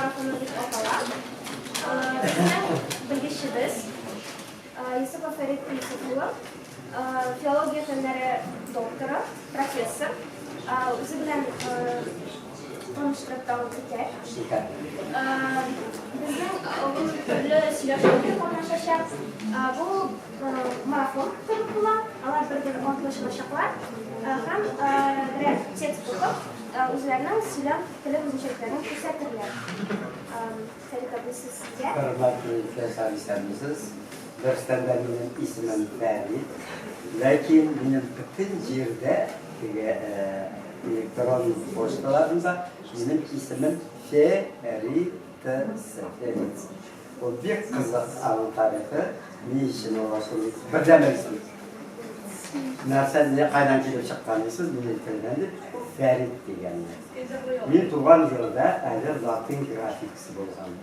марафоны дип атала. Безнең белгечебез Юсупов Фәрит Юсуф улы, филология фәннәре докторы, профессор. Үзе белән таныштырып та үтәр. Безнең ул төрле сөйләшүләрдә катнашачак. Бу марафон кебек була. Алар бер-бер артлы чыгачаклар һәм берәр текст укып, үзләренең сөйләм теле үзенчәлекләрен күрсәтерләр. Фәрит абый, сүз сезгә. Хөрмәтле иптәшләр, исәнмесез. Дөрестән дә минем исемем Фәрит. Ләкин минем бөтен җирдә теге электрон почталарымда минем исемем Феритс, Феритс. Ул бик кызык аның тарихы. Ни өчен ул шундый бердәнбер исем? Нәрсә, не кайдан килеп чыккан дисез, минем телдән дип, Фәрит дигәнне. Мин туган елда әле латин графикасы булган.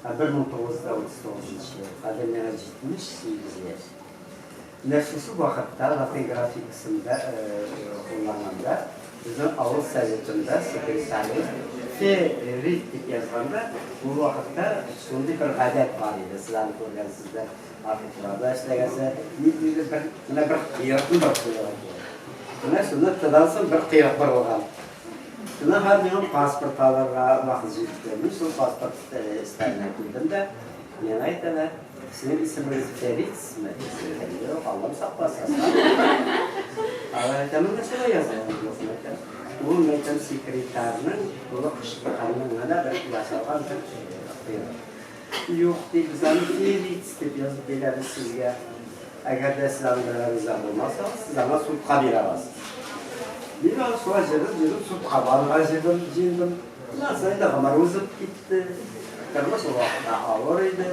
Ә 1939 ел, хәзер миңа 78 яшь. Менә шушы вакытта латин графикасында кулланганда, безнең авыл советында секретаре Фе-рит дип язганда, ул вакытта шундый бер гадәт бар иде, сез аны күргәнсездер, архивларда эшләгәнсез, ниндидер бер, менә бер кыерыкны борып куялар икән. Менә шуны Т-дан соң бер кыерык борылган. Шуннан һәм миңа паспорт алырга вакыт җитте. Мин шул паспорт эшләренә килдем дә, миңа әйтәләр, Сезнең исемегез Фәритсме? Юк, Аллам сакласын. Алар әйтә, монда шулай язылган, юк, әйтәм. Ул, әйтәм, секретарьның кулы кычытканның гына бер ясалган бер кыйрык. Юк, ди, без аны Фериц дип язып бирәбез сезгә. Әгәр дә сез аның белән риза булмасагыз, сез аңа судка бирә аласыз. Мин аны шулай җырлып-җырлып судка барырга җыендым. Шуннан соң инде гомер узып китте. Тормыш ул вакытта авыр иде.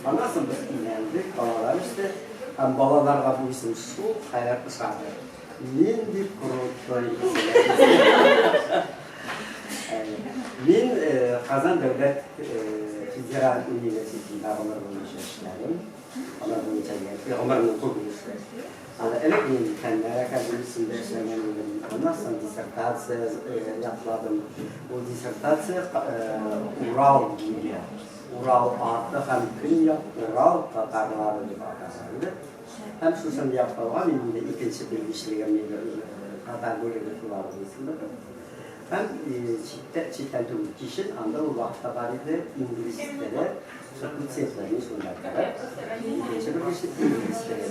Аннан соң без өйләндек, балалар үсте. Һәм балаларга бу исем шул кадәр ошады. Нинди крутой исем. Мин Казан дәүләт федераль университетында гомер буенча эшләдем. Алар буенча дигән, гомернең күп өлеше. Аны элек мин Фәннәр академиясендә эшләгән идем. Аннан соң диссертация якладым. Ул диссертация Урал буе, Урал арты һәм Көньяк Урал татарлары дип атала иде. Һәм шушын яклауга мин инде икенче белгечлегем инде татар бүлеге филологиясендә. Һәм читтә, читтән түгел, кичен анда ул вакытта бар иде инглиз теле факультеты, мин шунда кереп, икенче белгечлек инглиз теле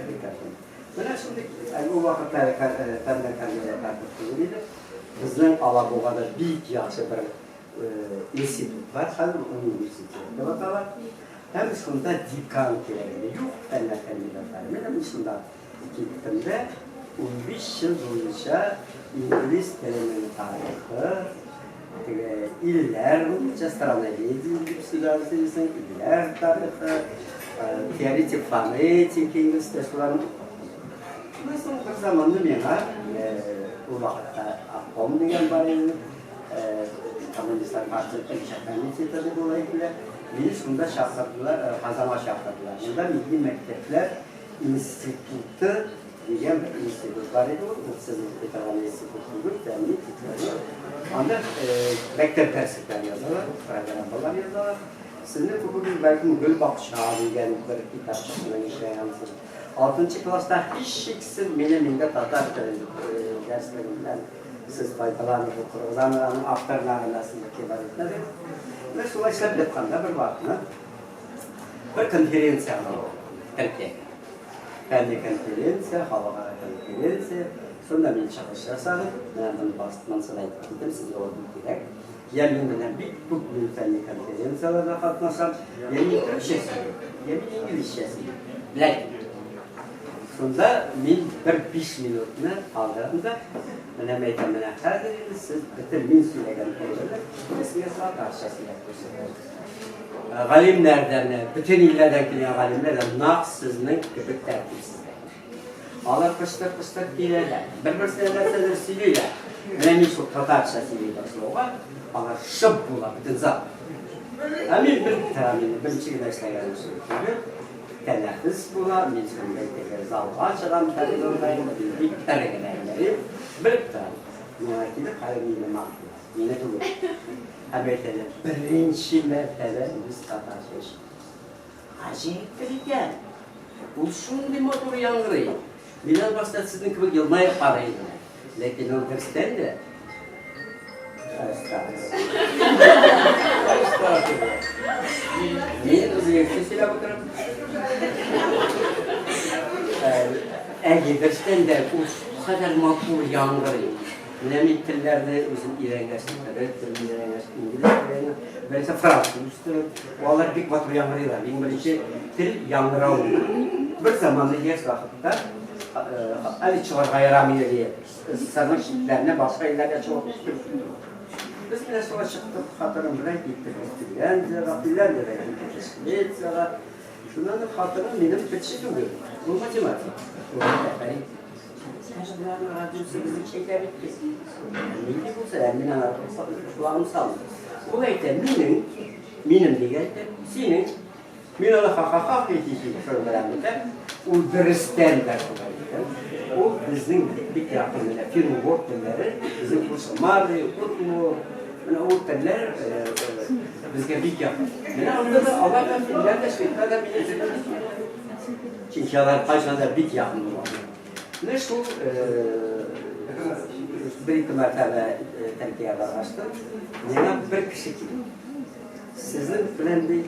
бетердем. Менә шундый, әле ул вакытта әле фәннәр кандидаты түгел иде. Безнең Алабугада бик яхшы бер институт бар, хәзер университет дип атала. Һәм шунда декан кирәк иде. Юк фәннәр кандидатлары. Менә мин шунда Киттем дә, 15 ел буенча инглиз теленең тарихы, теге илләр буенча страноведение дип сөйләсең, илләр тарихы, теоретик фонетик инглиз теле шуларны укыттым. Шуннан соң бер заманны миңа, ул вакытта обком дигән бар иде, Коммунистлар партиясе өлкә комитеты дип ул әйтелә, мине шунда чакырдылар, Казанга чакырдылар. Монда милли мәктәпләр институты дигән бер институт бар иде ул, ул сез укый торган институт түгел, фәнни тикшерү. Анда мәктәп дәреслекләре язалар, программалар язалар. Сезнең күбегез бәлкем Гөлбакча дигән бер китапчыкны эшләгәнсез. Алтынчы класста һичшиксез минем инде татар теле дәреслеге белән сез файдаланып укыдыгыз. Аны аның авторларына сез игътибар итмәдегез. Менә шулай эшләп ятканда бер вакытны Бер конференция булды Төркиядә. Фәнни конференция, халыкара конференция. Шунда мин чыгыш ясадым. Менә моны монсын әйтеп китәм, сезгә ул бик кирәк. Я мин менә бик күп мин фәнни конференцияләрдә катнашам, я мин төркчә сөйлим, я мин инглизчә сөйлим. Ләкин шунда мин бер 5 минутны калдырдым да, менә мәйтәм, менә хәзер инде сез бөтен мин сөйләгән әйберне сезгә татарча сөйләп күрсәтәм. Галимнәр дә менә бөтен илләрдән килгән галимнәр дә нәкъ сезнең кебек тәртипсезләр. Алар кыштыр-кыштыр киләләр, бер-берсенә нәрсәдер сөйлиләр. Менә мин шул татарча сөйли башлауга, алар шып була, бөтен зал. Ә мин бер торам инде, беренче генә эшләгәнем шул түгел. Тәнәфес була, мин шунда теге залга чыгам, коридорда инде, мин бик эре генә йөрим, белеп торам. Миңа килеп, хәзер мине мактыйлар. Мине түгел. Һәм әйтәләр, беренче мәртәбә без татарча ишеттек. Гаҗәптер икән. Ул шундый матур яңгырый. Мин аны башта сезнең кебек елмаеп карый идем. Ләкин ул дөрестән дә Мин үзегезчә сөйләп утырам. Әйе, дөрестән дә ул шулкадәр матур яңгырый. Менә мин телләрне үзем өйрәнгәч, төрек телен өйрәнгәч, инглиз телен, беренче француз телен, алар бик матур яңгырыйлар. Иң беренче тел яңгырау. Бер заманны яшь вакытта әле чыгарга ярамый иде. СССРның чикләренә башка илләргә чыгып Без менә шулай чыктык, хатыным белән киттек без Финляндиягә, Финляндиядән киттек Швециягә. Шуннан хатыным минем телче түгел, ул математик. Ул әйтә, Боларның радиосы безнеңчә әйтә бит ди. Нинди булса, ә мин аңа колагым салмый. Ул әйтә, минем, минем дип әйтә, синең. Мин аны ха-ха-ха, хи-хи-хи шуның белән бетә. Ул дөрестән дә шулай икән. Ул безнең бик якын менә фин-угор телләре, безнең күрше мари, удмурт, менә ул телләр безгә бик якын. Менә анда да алар да финнәр дә, шведлар да минем телне Чөнки алар кайчан да бик якын булган. Менә шул бер-ике мәртәбә Төркиягә баргачтын, миңа бер кеше килде. Сезнең белән ди,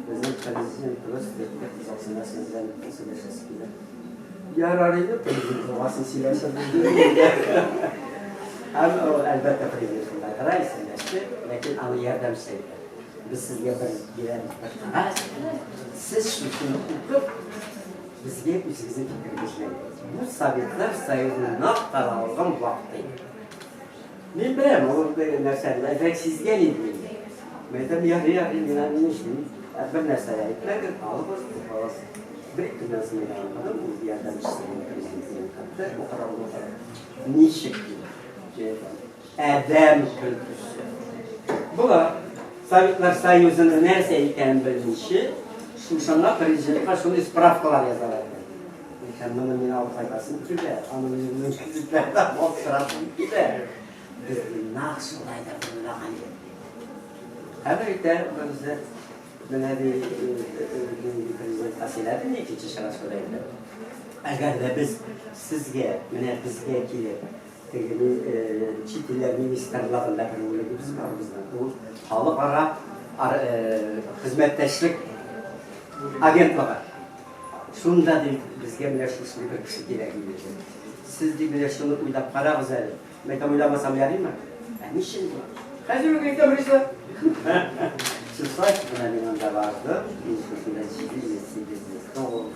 безнең президентыбыз бик кызыксына сездән сөйләшәсе килә. Ярар инде, президент булгасын сөйләшербез диде. Һәм ул, әлбәттә, президент шунда тора, исәнләште, ләкин аны ярдәмчесе әйтә. Без сезгә бер бирәбез бер кәгазь, сез шушыны укып, безгә үзегезнең фикерегезне әйтегез. Бу Советлар Союзының нәкъ таралган вакыты иде. Мин беләм, ул нәрсәне, әзрәк сизгән идем инде. Мин әйтәм, ярый, ярый, мин аны нишлим? Бер нәрсә дә әйтмәгез, алыгыз, укыгыз. Бер ике көннән соң мин аны укыдым, ул ярдәмчесе президентның хаты, укыдым, укыдым. Ничек дип? Адәм көлкесе. Болар Советлар Союзының нәрсә икәнен белмичә, шушыңа президентка шундый справкалар язалар икән. Икән моны мин алып кайтасым килә, аны үземнең сүзләрдә бастырасым килә. Без нәкъ шулай да уйлаган идек. Хәбәр итә берсе, менә ди, президентка сөйләде, икенче чыгышында инде. Әгәр дә без сезгә, менә безгә килеп, Теге чит илләр министрлыгында бер бүлегебез бар безнең. Ул халыкара хезмәттәшлек агентлыгы. Шунда ди безгә менә шушындый бер кеше кирәк иде. Сез ди менә шуны уйлап карагыз әле. Мин әйтәм, уйламасам ярыймы? Ә ничек ди? Хәзер үк әйтәм, риза. Шулай менә мин анда бардым. Мин шушында 700, 800, 900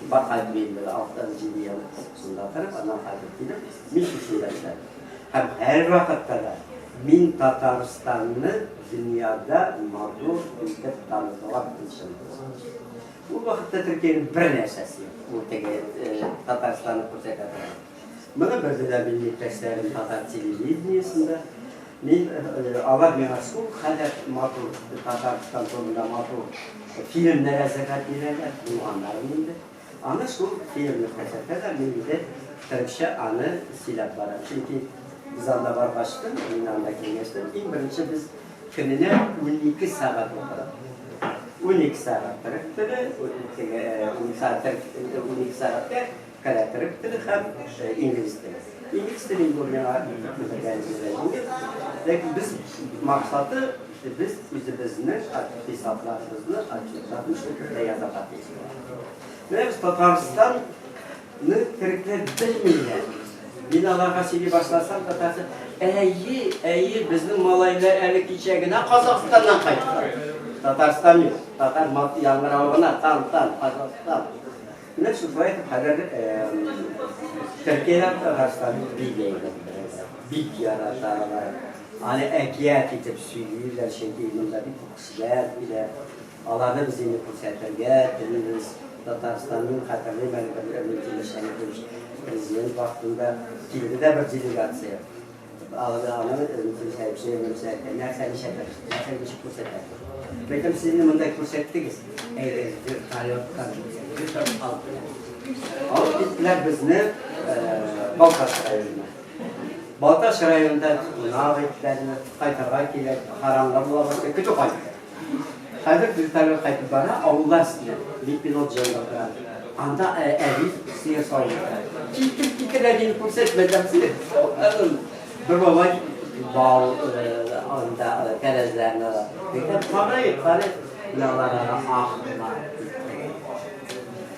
Бар кайтып инде 6-7 ел шунда торып, аннан кайтып килеп, мин шушында эшләдем. Һәм һәрвакытта да мин Татарстанны дөньяда матур итеп танытуга бөтен Ул вакытта Төркиянең бер нәрсәсе юк, ул теге Татарстанны күрсәтә торган. Моны белделәр минем иптәшләрем татар телевидениесендә. Мин, алар миңа шул кадәр матур Татарстан турында матур фильмнар әзерләп бирәләр, булганнарын инде. Аны шул фильмны күрсәтәләр, мин инде төрекчә аны сөйләп барам. Чөнки без анда баргачтын, мин анда килгәчтен, иң беренче без көненә 12 сәгать укыдык. 12 сәгать төрек теле, 12 сәгать, 12 сәгатькә Керә төрек теле һәм инглиз теле. Инглиз теле инде ул миңа күпмедер дәрәҗәдә җиңел. Ләкин без максаты без үзебезнең хисапларыбызны, отчетларны шул телдә язарга тиеш булабыз. Менә без Татарстанны төрекләр белмиләр. Мин аларга сөйли башласам, татарча, әйе, әйе, безнең малайлар әле кичә генә Казахстаннан кайткан. Татарстан юк. Татар яңгыравы гына, тан, тан, Казахстан. Менә шулай итеп хәзер Төркиядә Татарстанны бик әйбәт беләләр, бик яраталар. Аны әкият итеп сөйлиләр, чөнки монда бик күп кешеләр килә. Аларны без инде күрсәтергә телибез. Татарстанның, хәтерлим әле, бер Минтимер Шәрипович президент вакытында килде дә бер делегация. Аны Минтимер Шәрипович нәрсә нишләтә, нәрсә ничек күрсәтә. Мәйтәм, сез инде монда күрсәттегез. Әйдәгез, вертолеттан вертолет алып килә. Алып киттеләр безне. Балтач районына. Балтач районында кунак иттеләрме, кайтырга кирәк, караңгы була башлый, көтү кайтты. Хәзер вертолет кайтып бара, авыллар өстенә, мин пилот җанында утырам. Анда әби сыер савып утыра. Китер, китер, әбине күрсәтмәдем, сыер савганын. Бер бабай бал анда тәрәзләрне ала. Әйтәм, карый, карый. Менә алар аны ахлар.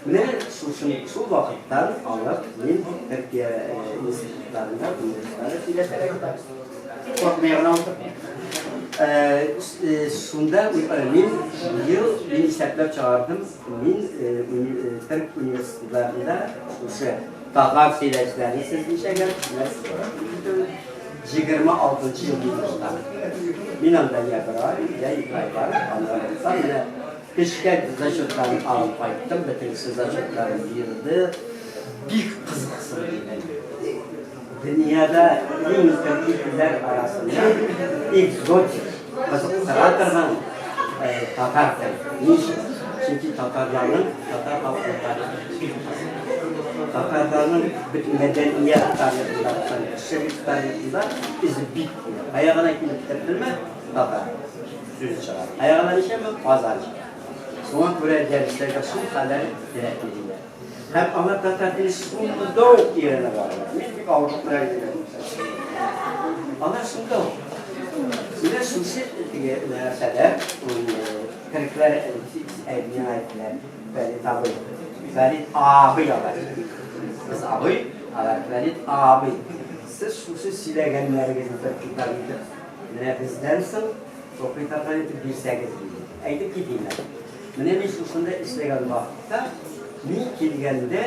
Менә шушы шул вакыттан алып мин Төркия институтларында, университетларда сөйләшәргә тотындым. Куркмый гына утырып. Шунда мин ел мин исәпләп чыгардым, мин Төрк университетларында шушы татар сөйләшләрен сез ничәгә 26 ел мин укытам. Мин анда я бер ай, я ике ай барып, анда укытсам, менә кечкә зачетларын алып кайттым, бөтенесе зачетларын бирде. Бик кызыксынды. Дөньяда иң төрки телләр арасында экзотик, кызыктыра торган татар теле. Ни өчен? Чөнки татарларның, татар халкының тарихы бик кызык. Татарларның бөтен мәдәният тарихында, кешелек тарихында эзе бик күп. Кая гына килеп төртелмә, татар сүзе чыга. Кая гына ничәмә, Казан чыга. Шуңа күрә дәресләргә шулкадәр теләк бирелә. Һәм алар татар теле шунда ук өйрәнә баралар. Мин бик авырлык белән өйрәндем. Алар шунда ук. Менә шушы теге нәрсәдә төрекләр миңа әйттеләр, Фәрит абый. Фәрит абый алар. Без абый, алар Фәрит абый. Сез шушы сөйләгәннәрегезне бер китап итеп, менә бездән соң укый торган итеп бирсәгез диде. Әйтеп китим әле. Менә мин шушында эшләгән вакытта, мин килгәндә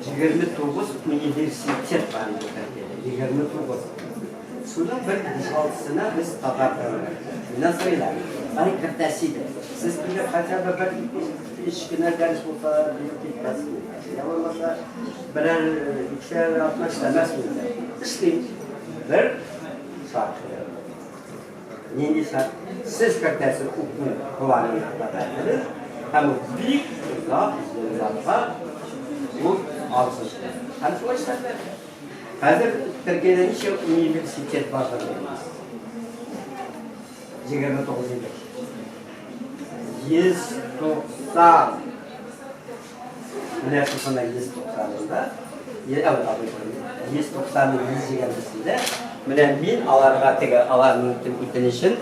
29 университет бар иде Төркиядә, 29. Шуның бер биш-алтысына без татар телен Миннән сорыйлар, ай кертәсе иде. Сез килеп хотя бы бер өч кенә дәрес булса да биреп китмәсме? Я булмаса берәр икешәр атна эшләмәсме? Эшлим. Бер шарт. Нинди шарт? Сез кертәсез уку планын татар телен һәм ул бик озак елларга ул алсын. Һәм шулай эшләделәр. Хәзер Төркиядә ничә университет бардыр белмим. 29 инде. 190. Менә шушында 190-ында, 190-ның 120-сендә менә мин аларга теге аларның үтенечен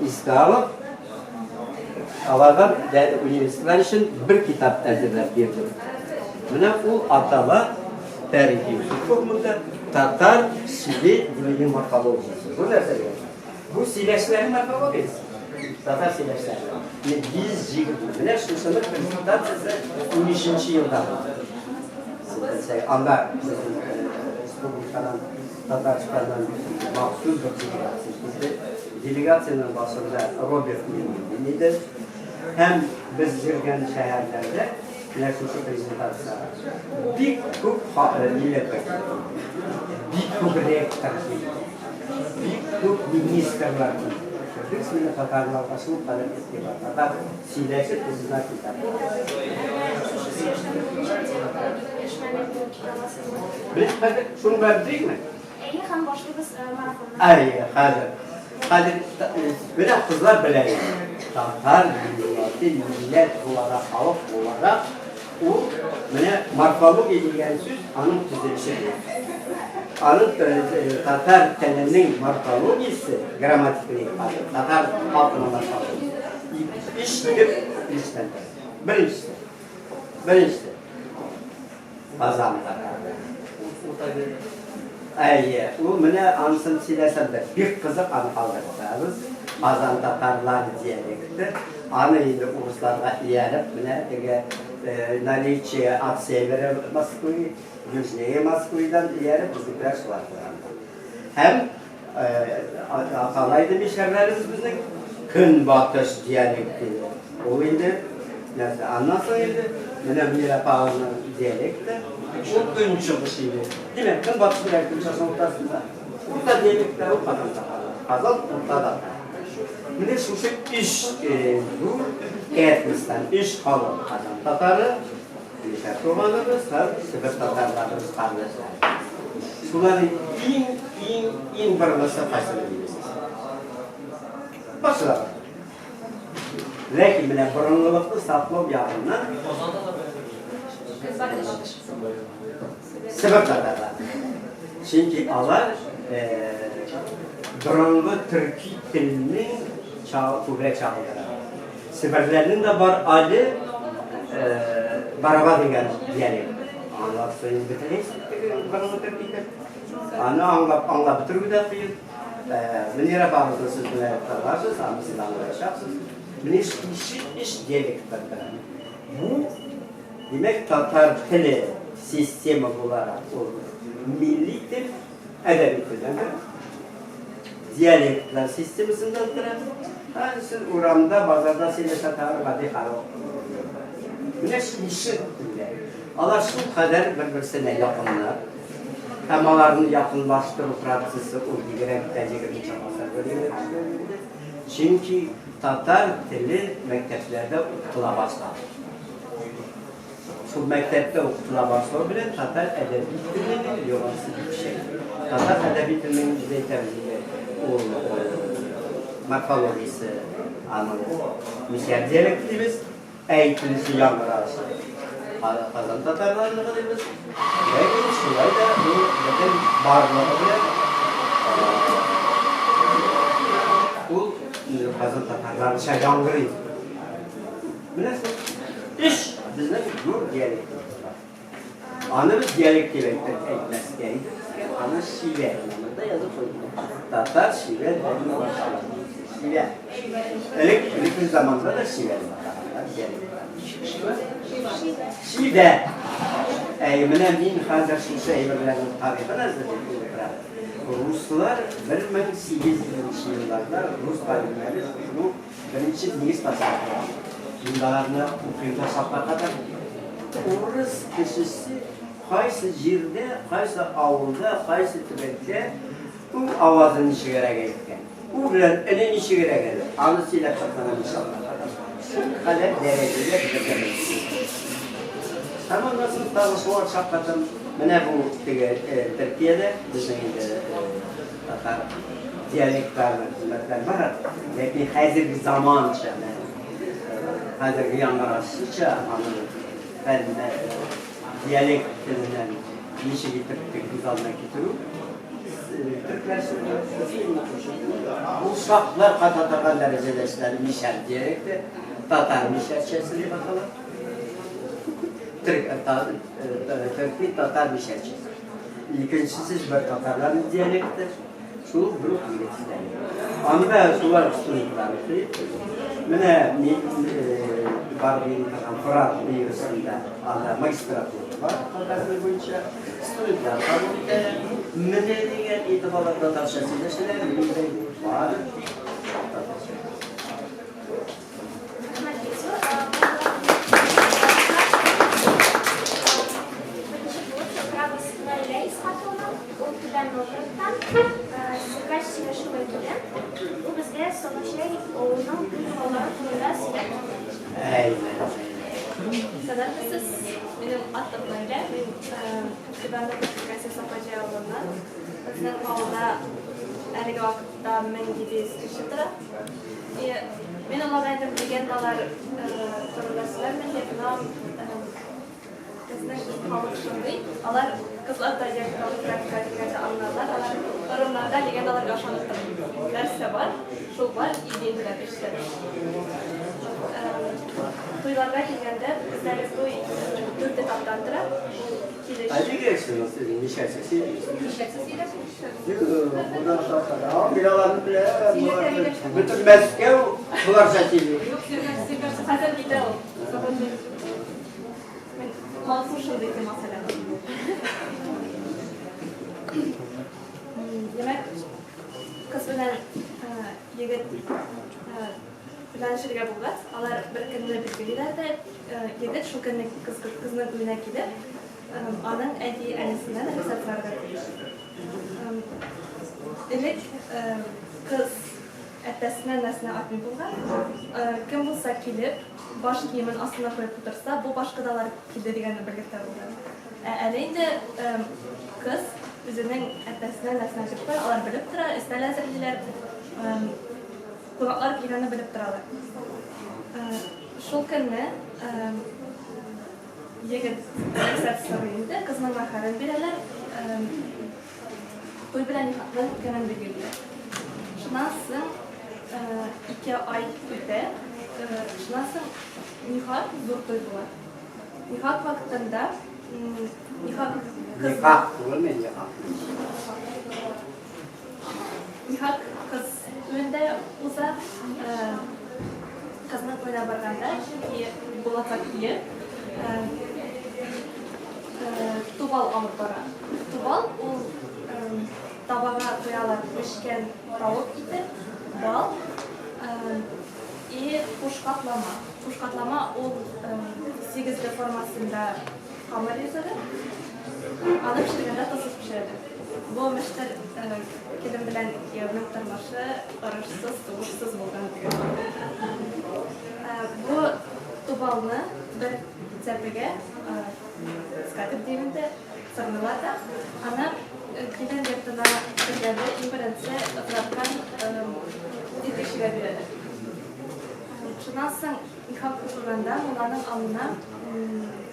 искә алып, аларга университетлар өчен бер китап әзерләп бирдем. Менә ул атала Фәрит Юсупов монда татар сөйли диленең морфологиясе. Бу нәрсә дигән? Бу сөйләшләрнең морфологиясе. Татар сөйләшләре. 120. Менә шушының презентациясе 13 елда булды. Анда безнең республикадан, Татарстаннан махсус бер делегация килде. Делегациянең башында Роберт Миннуллин иде. Һәм без йөргән шәһәрләрдә менә шушы презентация бик күп милләт вәкиле, бик күп ректор килде. Бик күп министрлар килде. Без менә татарларга шул кадәр игътибар. Татар сөйләшеп үзенә китап. Без хәзер шуны белән бетерикме? Әйе, һәм башлыйбыз марафонны. Әйе, хәзер. Хәзер менә кызлар белә инде. Татар милләте, милләт буларак, халык буларак, ул менә морфология дигән сүз аның төзелеше. Аның татар теленең морфологиясе, грамматик татар халкының морфологиясе. Өч төп өлештән тора. Беренчесе. Беренчесе. Казан татары. Әйе, ул менә анысын сөйләсәм дә бик кызык, аны калдыртабыз. Казан татарлар диалекты. Аны инде урысларга ияреп, менә теге наличие от севера Москвы, южнее Москвыдан ияреп безнекеләр шулай куйганнар. Һәм атала иде мишәрләребез безнең көнбатыш диалекты. Ул инде нәрсә? Аннан соң инде менә Мөнирә апаның диалекты, ул көнчыгыш инде. Димәк, көнбатыш белән көнчыгышның уртасында урта диалектлар ул Казан татарлары. Казан уртада. Менә шушы өч зур этностан, өч халык Казан татары. Мишәр туганыбыз һәм Себер татарларыбыз кардәшләр. Шуларның иң, иң, иң борынгысы кайсыны дибез? Барысы да бар. Ләкин менә борынгылыкны саклау ягыннан Себер татарлары. Чөнки алар борынгы төрки телнең күбрәк чагылдыра. Себерләрнең дә бар әле бараба дигән диалект. Аңлап инде бетерәсең теге борынгы төрки тел. Аны аңлап аңлап бетерү дә кыен. Мөнирә апабызны сез менә тыңларсыз, аны сез аңлаячаксыз. Менә шушы өч диалекттан тора. Бу, димәк, татар теле система буларак ул милли тел, әдәби телдән тора. Диалектлар системасыннан тора. Һәм сез урамда, базарда сөйләшә торган гади халык. Менә шушы телләр. Алар шулкадәр бер-берсенә якыннар. Һәм аларны якынлаштыру процессы ул бигрәк тә егерменче гасырда көчләнде. Чөнки татар теле мәктәпләрдә укытыла башлады. Шул мәктәптә укытыла башлау белән татар әдәби теленең йогынтысы бик көчәйде. Татар әдәби теленең без әйтәбез инде, ул морфологиясе аның мишәр диалекты дибез. Әйтелеше яңгырашы Казан татарларыныкы дибез. Ләкин шулай да ул бөтен барлыгы белән ул Казан татарларынча яңгырый. Менә шул өч безнең зур диалектыбыз бар. Аны без диалект дип әйтмәскә иде безгә, аны шивә. Монда язып куйдым. Татар шивә телен башлады. Шивә. Элек элекке заманда да шивә дип атаганнар диалектларны. Шивә. Әй, менә мин хәзер шушы әйберләрнең тарихын әзерлим утырам. Руслар 1800 елларда рус галимнәре шуны беренче нигез ташлап куйган. Мин аларны укыйм да шаккатам. Урыс кешесе кайсы җирдә, кайсы авылда, кайсы төбәктә у авазын ничегрәк әйткән, у белән өне ничегрәк әле, аны сөйләп чыксаң мин шаккатам. Шулкадәр дәрәҗәдә белергә мөмкин. Һәм аннан соң тагы шуңа шаккатам. Менә бу теге Төркиядә безнең инде татар диалектларының хезмәтләр бар, ләкин хәзерге заманча, хәзерге яңгырашыча аның фәндә диалект теленнән ничек итеп күз алдына китерү төркләр бу шаклар ката торган дәрәҗәдә эшләде мишәр диалекты, татар мишәрчәсе дип атала. Төрки татар мишәрчәсе. Икенчесе бер татарларның диалекты, шул бер үк егетләр. Анда шулар студентлар укый. Менә мин барып йөри торган Фырат университетында анда магистратура бар татар теле буенча. Студентлар кабул итәләр. Менә дигән итеп алар татарча сөйләшәләр, мин дә бары тик татарча. Рәхмәт бик зур. Беренче булып чакырабыз Наилә Исхакованы. Ул Түбән Новгородтан, Сергач сөйләшү вәкиле. Ул безгә Солочай авылының туй йолалары турында сөйләп китте. Сәламәтсез. Минем атым Наилә. Мин Түбән Новгород өлкәсе Сапаҗай авылыннан. Безнең авылда әлеге вакытта 1700 кеше тора. И мин аларга әйтәм, легендалар турында сөйләрмен дип, но безнең халык шундый, алар кызлар да яшь практика дигәндә аңларлар, алар ырымнарга, легендаларга ышанып тормый. Нәрсә бар, шул бар, и динләр эштә. Туйларга килгәндә, бездәге туй дүрт этаптан тора. Ул килеш. Ә нигә сез ничәсе сөйлисез? Ничәсе сөйләшә? Мин аларны беләм. Бөтен Мәскәү боларча сөйли. Юк, хәзер китә ул. Мин халык шундый мәсәлән. Димәк, кыз белән егет өйләнешергә булгач, алар бер көнне билгелиләр дә, егет шул көнне кызның өенә килеп, аның әти-әнисеннән рөхсәт сорарга тиеш. Элек кыз Әтәсенә нәсенә атмый булган. Кем булса килеп, баш киемен астына куеп утырса, бу баш кодалар килде дигәнне белгертә булган. Ә әле инде кыз үзенең әтәсенә нәсенә әйтеп куя, алар белеп тора, өстәл әзерлиләр, кунаклар килгәнне белеп торалар. Шул көнне егет рөхсәт сорый инде, кызның мәһәрен бирәләр. Туй белән никахның көнен билгелиләр. Шуннан соң 2 ай үтә. Шуннан соң никах зур туй була. Никах вакытында никах кыз Никах түгелме, никах? Никах кыз туенда уза. Кызның туена барганда булачак кияү тубал алып бара. Тубал ул табага куялар пешкән тавык ите, бал и кушкатлама. Кушкатлама ул сигезле формасында камыр ризыгы. Аны пешергәндә тозсыз пешерәләр. Бу мештер килен белән кияүнең тормышы орышсыз, сугышсыз булган дигән. Бу тубалны бер цәпегә, скатерть дим инде, сырмыйлар да. Аны килен йортына кергәндә иң беренче озаткан ир кешегә бирәләр. Шуннан соң никах укыганда мулланың алдына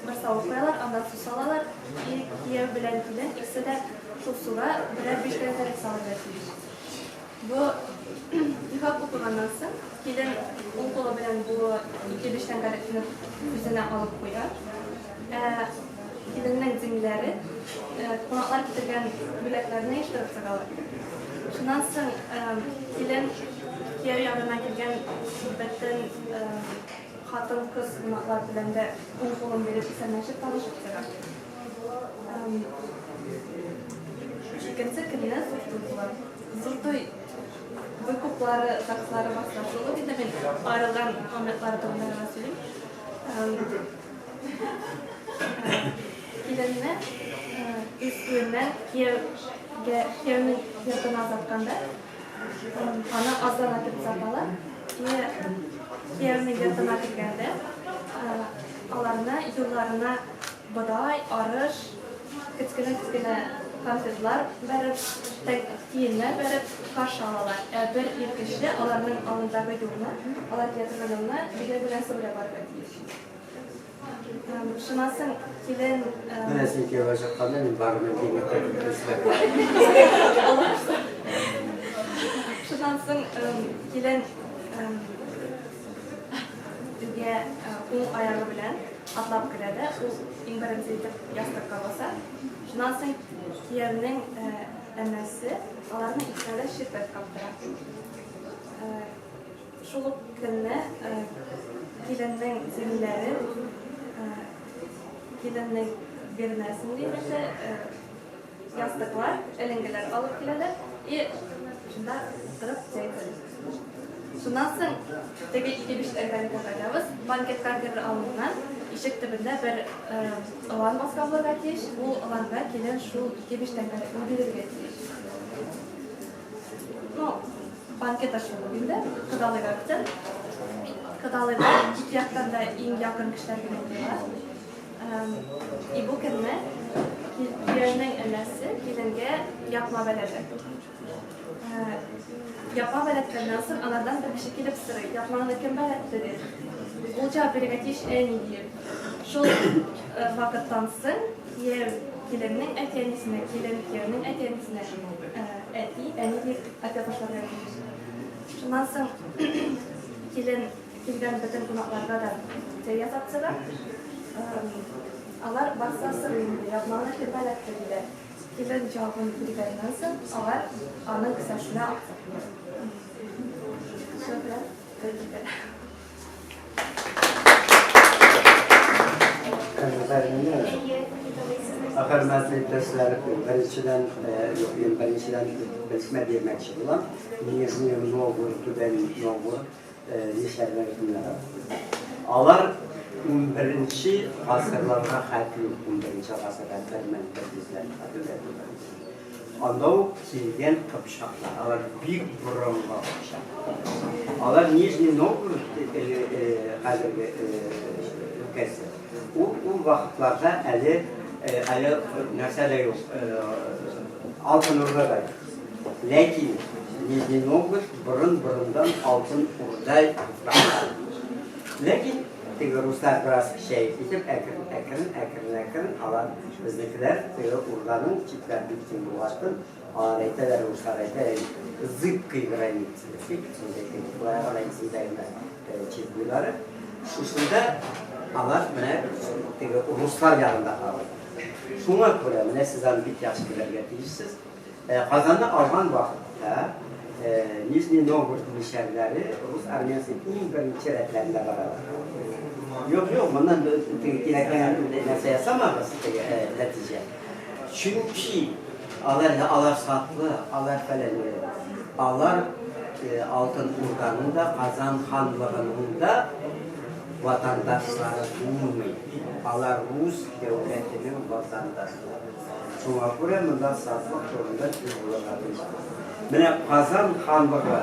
бер савыт куялар, анда су салалар. И кияү белән килен икесе дә шул суга берәр биш тәңкәлек салырга тиеш. Бу никах укыганнан соң килен уң кулы белән бу ике биш тәңкәлекне үзенә алып куя. Ә киленнең тиңләре кунаклар китергән бүләкләрне ештереп чыгалар. Шуннан соң килен кияү ягына килгән бөтен хатын-кыз кунаклар белән дә уң кулын биреп исәнләшеп танышып чыга. Икенче көнне зур туй була. Зур туй выкуплары, ЗАГСлары башта шул ук инде мин аерылган моментлары турында гына сөйлим. Киленне үз туеннан кияүгә кияүнең йортына озатканда аны азан атып озаталар. И кияүнең йортына кергәндә аларны юлларына бодай, арыш, кечкенә-кечкенә конфетлар бәреп, тиеннәр бәреп каршы алалар. Ә бер ир кеше аларның алдындагы юлны, алар килә торган юлны бөҗәк белән себерә барырга тиеш. Шуннан соң килен Менә син кияүгә чыкканда мин барыбер димәккә эшләп. Шуннан соң килен өйгә уң аягы белән атлап керә дә, ул иң беренче итеп ястыкка баса. Шуннан соң кияүнең әнәсе аларның икесенә дә ширбәт каптыра. Шул ук көнне киленнең сеңелләре киленнең бирнәсен димесе ястыклар, эленгеләр алып киләләр и шунда утырып чәй эчәләр. Шуннан соң теге ике биш тәңкәлеккә кайтабыз. Банкетка керер алдыннан ишек төбендә бер ылан баскан булырга тиеш. Ул ыланга килен шул ике биш тәңкәлекне бирергә тиеш. Ну, банкет ачылды инде. Кодалыйга көтәм. Кодалыйда ике яктан да иң якын кешеләр генә җыела. И бу көнне кияүнең энесе киленгә япма бәйләде. Япма бәйләткәннән соң алардан бер кеше килеп сорый, япмаңны кем бәйләтте дип. Ул җавап бирергә тиеш, әни диеп. Шул вакыттан соң кияү киленнең әти-әнисенә, килен кияүнең әти-әнисенә әти, әни дип әйтә башларга тиеш. Шуннан соң килен килгән бөтен кунакларга да чәй ясап чыга. Алар барса сорый инде, япманы кем бәйләтте диләр. Килен җавабын биргәннән соң, алар аның кесәсенә акча куя. Шуның белән туй бетә. Хөрмәтле иптәшләр, беренчедән, юк, мин беренчедән белешмә бирмәкче булам. Нижний Новгород, Түбән Новгород мишәрләре кемнәр? Алар 11 гасырларга хәтле, 11 гасырга 1100 хәтле. Анда ук килгән кыпчаклар, алар бик борынгы кыпчаклар. Алар Нижний Новгород хәзерге өлкәсе. Ул ул вакытларда әле әле нәрсә дә юк, Алтын Урда да юк. Ләкин Нижний Новгород борын-борындан Алтын Урда туфрагы. Ләкин теге руслар бераз көчәеп китеп, әкрен-әкрен, әкрен-әкрен алар безнекеләр теге Урданың чикләр бик киң булгачтын, алар әйтәләр, руслар әйтә, зыбкой границы, дип, шундый болай гына исемдә генә чик буйлары. Шушында алар менә теге руслар ягында калды. Шуңа күрә менә сез аны бик яхшы белергә тиешсез. Казанны алган вакытта Нижний Новгород мишәрләре рус армиясенең иң беренче рәтләрендә баралар. Юк, юк, моннан теге кирәкмәгән нәрсә ясамагыз, теге нәтиҗә. Чөнки алар алар сатлы, алар фәлән. Алар Алтын Урданың да, Казан ханлыгының да ватандашлары булмый. Алар рус дәүләтенең ватандашлары. Шуңа күрә монда сафлык турында сүз булырга тиеш. Менә Казан ханлыгы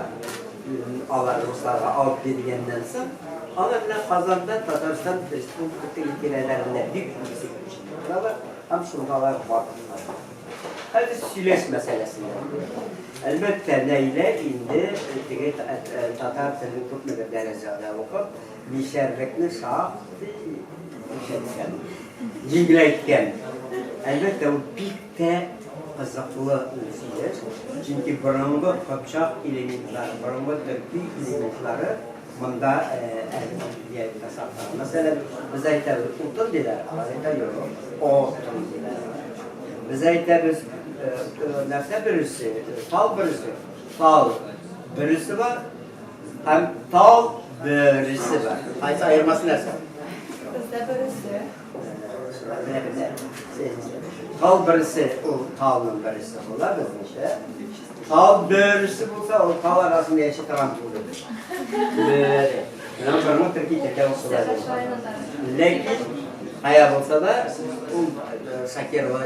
алар русларга алып биргәннән соң, алар менә Казанда Татарстан Республикасы тирәләрендә бик күп күчеп утыралар һәм шунда алар батырлар. Хәзер сөйләш мәсьәләсендә. Әлбәттә, Наилә инде теге татар телен күпмедер дәрәҗәдә укып, мишәрлекне шактый күрсәткән, җиңеләйткән. Әлбәттә, ул бик тә кызыклы ул сөйләш, чөнки борынгы кыпчак элементлары, борынгы төрки элементлары монда әле саклана. Мәсәлән, без әйтәбез утын диләр, алар әйтә юк, отын диләр. Без әйтәбез нәрсә бөресе, тал бөресе, тал бөресе бар, Һәм тал бөресе бар. Кайсы аермасы нәрсә? Бездә бөресе. Менә менә. Тал бөресе ул талның бөресе була безнеңчә. Тал бөресе булса, ул тал арасында яши торган бүре. Бөре. Менә борынгы төрки телдә ул шулай булган. Ләкин кая булса да, ул Шакирова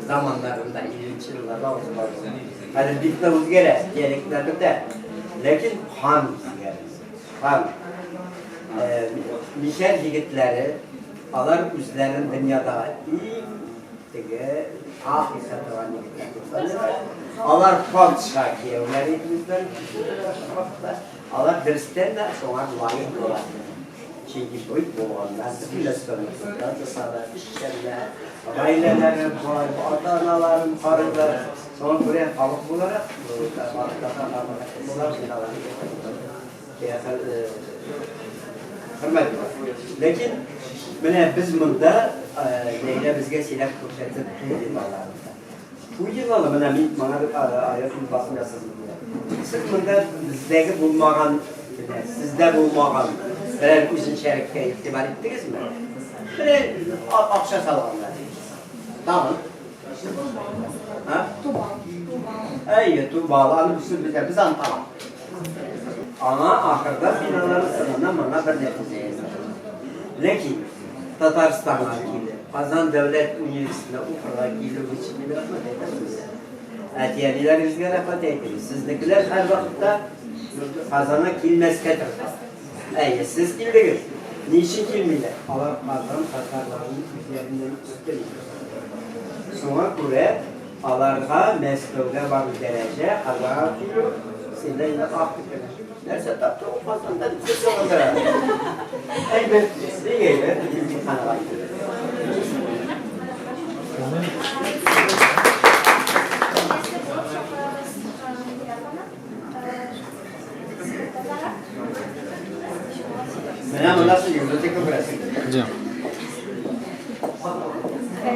заманнарында, 50 елларда ул шулай булган. Хәзер бик тә үзгәрә, диалектлар бетә. Ләкин хан үзгәрә. Хан. Мишәр егетләре, алар үзләрен дөньядагы иң теге ак исә торган егетләр дип саныйлар. Алар патша кияүләре итеп үзләрен вакытта. Алар дөрестән дә шуңа лаек була. Чөнки бөек булганнар, бөтен нәрсәне кулдан тоталар, эшчәннәр, гаиләләре бай, ата-аналарын карыйлар. Шуңа күрә халык буларак, хөрмәт итәләр. Ләкин менә без монда Ләйлә безгә сөйләп күрсәтте туй йолаларын. Туй йолалы менә мин моңа аерым басым ясадым. Сез монда бездәге булмаган, менә сездә булмаган берәр үзенчәлеккә игътибар иттегезме? Менә акча салганнар. Тагын. Һа? Тубал. Тубал. Әйе, тубал. Аны без без без аны табам. Аңа ахырда мин аларны сынына моңа бер нәтиҗә ясадым. Ләкин Татарстанга килеп, Казан дәүләт университетына укырга килү өчен мин рәхмәт әйтәм сезгә. Әти-әниләрегезгә рәхмәт әйтегез. Сезнекеләр һәрвакытта Казанга килмәскә тырышалар. Әйе, сез килдегез. Ни өчен килмиләр? Алар Казан татарларын үзләреннән өстен итә. Шуңа күрә аларга Мәскәүгә бару дәрәҗә, Казанга килү синдә инде ак дип кенә. Нәрсә тапты ул Казанда дип сүз чыгардыра. Әйбәт, бик әйбәт, дип мин канәгать. Киләсе булып чакырабыз Мөнирә апаны. Менә монда син йөрдек күрәсең. Где?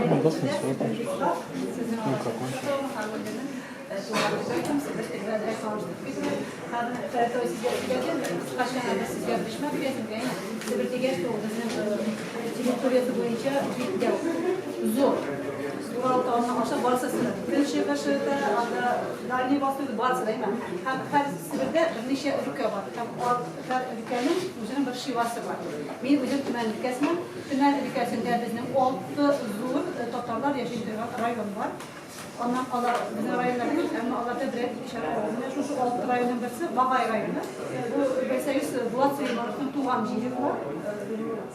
Ну, басын смотрим. Ну, как он? Территориясе буенча бик тә зур. Урал тавына аша барысы сынып. Көнчыгышы да, анда Дальний Восток барысы да, әйме. Һәм һәр Себердә берничә өлкә бар. Һәм һәр өлкәнең үзенең бер шивасы бар. Мин үзем Төмән өлкәсеннән. Төмән өлкәсендә безнең алты зур татарлар яши торган район бар. Аннан кала безнең районнар юк, әмма аларда берәр икешәр авыл. Менә шушы алты районның берсе Багай районы. Бу Бәйсәюз Булат Сөләймановның туган җире була.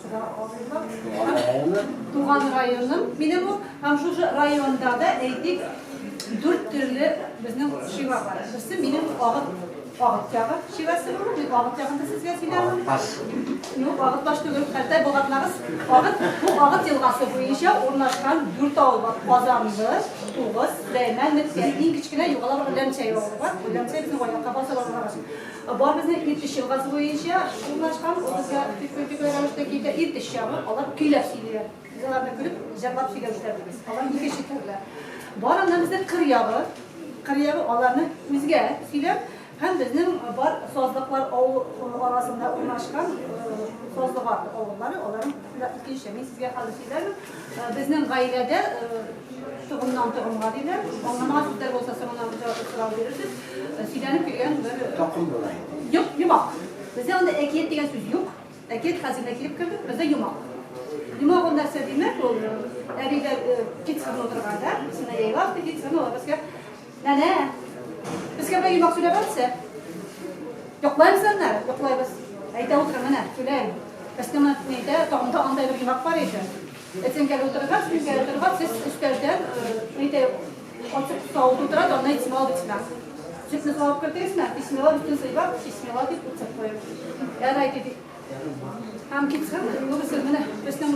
Туган районы? Туган районым минем ул. Һәм шушы районда да, әйтик, дүрт төрле безнең шива бар. Берсе минем Агыт Агыт ягы шивәсе бу. Мин Агыт ягында сезгә сөйләрмен. Агытбаш. Юк, Агытбаш түгел. Хәтта болгатлагыз. Агыт, бу Агыт елгасы буенча урнашкан дүрт авыл бар. Казанлы, Тугыз, Сөләймән, Меткә. Иң кечкенә югала бар Ләмчәй авылы бар. Бу Ләмчәй безнең аякка баса барган. Бар безнең Иртеш елгасы буенча урнашкан. Ул безгә тик рәвештә китә. Иртеш ягы, алар көйләп сөйлиләр. Без аларны көлеп, җырлап сөйләүчеләр дибез. Алар икенче төрле. Бар аннан безнең кыр ягы. Кыр ягы аларны үзгә сөйләп, һәм безнең бар сазлыклар авыл арасында урнашкан сазлык авыллары, аларның икенче. Мин сезгә хәзер сөйләрмен. Безнең гаиләдә тогымнан тогымга диләр. Аңламаган сүзләр булса, соңыннан сорау бирерсез. Сөйләнеп килгән бер Токым була инде. Юк, йомак. Бездә анда әкият дигән сүз юк. Әкият хәзер килеп керде, бездә йомак. Йомак ул нәрсә димәк, ул әбиләр китсен утырганда, сине яйлап китсен, ул безгә нәнә, безгә бер йомак сөйләп әйтсә. Йоклайбыз аннары, йоклайбыз. Әйтә утыра, менә, сөйләем. Безнең менә әйтә, тагында андай бер йомак бар иде. Әтсәң утыргач, мин утыргач, сез өстәлдән, әйтә, ачык савыт утыра, анда итсмал битсмә. Сөтне салып кертәсеңме? Бисмилла өстен сыйлап, бисмилла дип утсып куеп. Ярай диде. Һәм китсен, күбесе менә безнең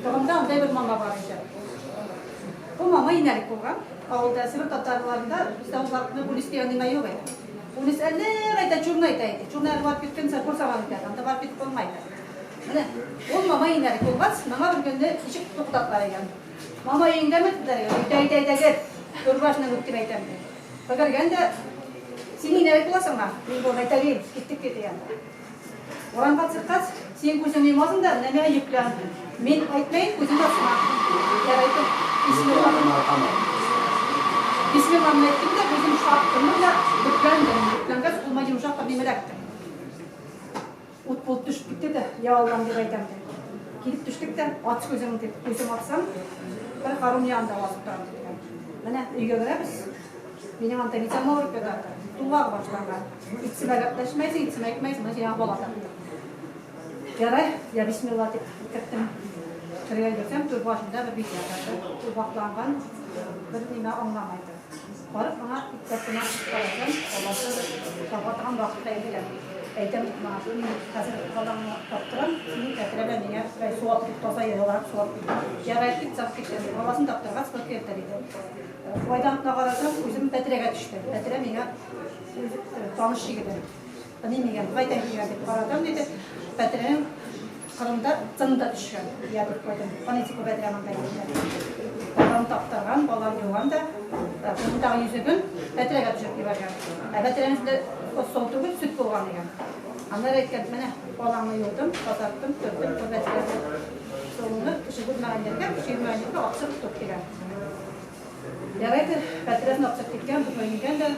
туганда андай бер мама бар иде. Бу мама инәлек булган. Авылда Себер татарларында бездә ул вакытны пулис дигән нимә юк иде. Пулис әллә кайда чурна әйтә иде. Чурна барып киткәнсә курсаган икән, анда барып китеп булмый иде. Менә ул мама инәлек булгач, мама бер көнне ничек туктатлар икән. Мама өеңдәме диделәр. Әйдә, әйдә, әйдә, кер. Түр башына үк дип әйтәм. Кергән дә, син инәлек буласыңмы? Мин бу әйтәлим, киттек диде янда. Урамга чыккач, син күзеңне йомасың да, менә миңа йөклә. Мин әйтмәйм, күзеңне ачма. Ярай, бисмилла. Бисмилланы әйттем дә, күзем шарттым да, бөкләндем. Бөкләнгәч, кулыма йомшак бер нимә эләкте. Ут булып төшеп китте дә, я Аллам дип әйтәм ди. Килеп төштек тә, ач күзеңне дип, күзем ачсам, бер Харун янында басып торам дигән. Менә өйгә керәбез. Минем анда ничә авырып ята. Тулгак башланган. Итсемә гәпләшмәйсең, итсемә әйтмәйсең, менә сиңа бала таптым. Ярай, я бисмилла дип керттем. Кергән йөрсәм, түр башында бер бит ята. Тулгакланган, бер нимә аңламайды. Барып моңа ипләп кенә карасам, баласы таба торган вакытта иде. Әйтәм, мин хәзер балаңны таптырам, синең кәтерәгә миңа берәй су алып кил, таза яларак су алып кил. Ярай дип чыгып киткән. Баласын таптыргач, бер кертер иде. Кайдан гына карасам, үзем Бәдрәгә төште. Бәдрә миңа таныш егете. Ни дигән, кайдан килгән дип карадым, диде. Бәдрәнең Кырымда тын да төшкән, я дип куйдым. Фонетика бәдрә монда килде. Балам таптырган, балам юган да, кулындагы йөзеген бәдрәгә төшереп җибәргән. Ә бәдрәнең эчендә сол түгел, сөт булган икән. Аннары әйткән, менә балаңны юдым, тазарттым, төрдем, бу бәдрәне солны кеше күрмәгән җиргә, кеше йөрмәгән җиргә акча тотып дигән. Ярай ди, бәдрәсен акча киткән, бу килгән дә,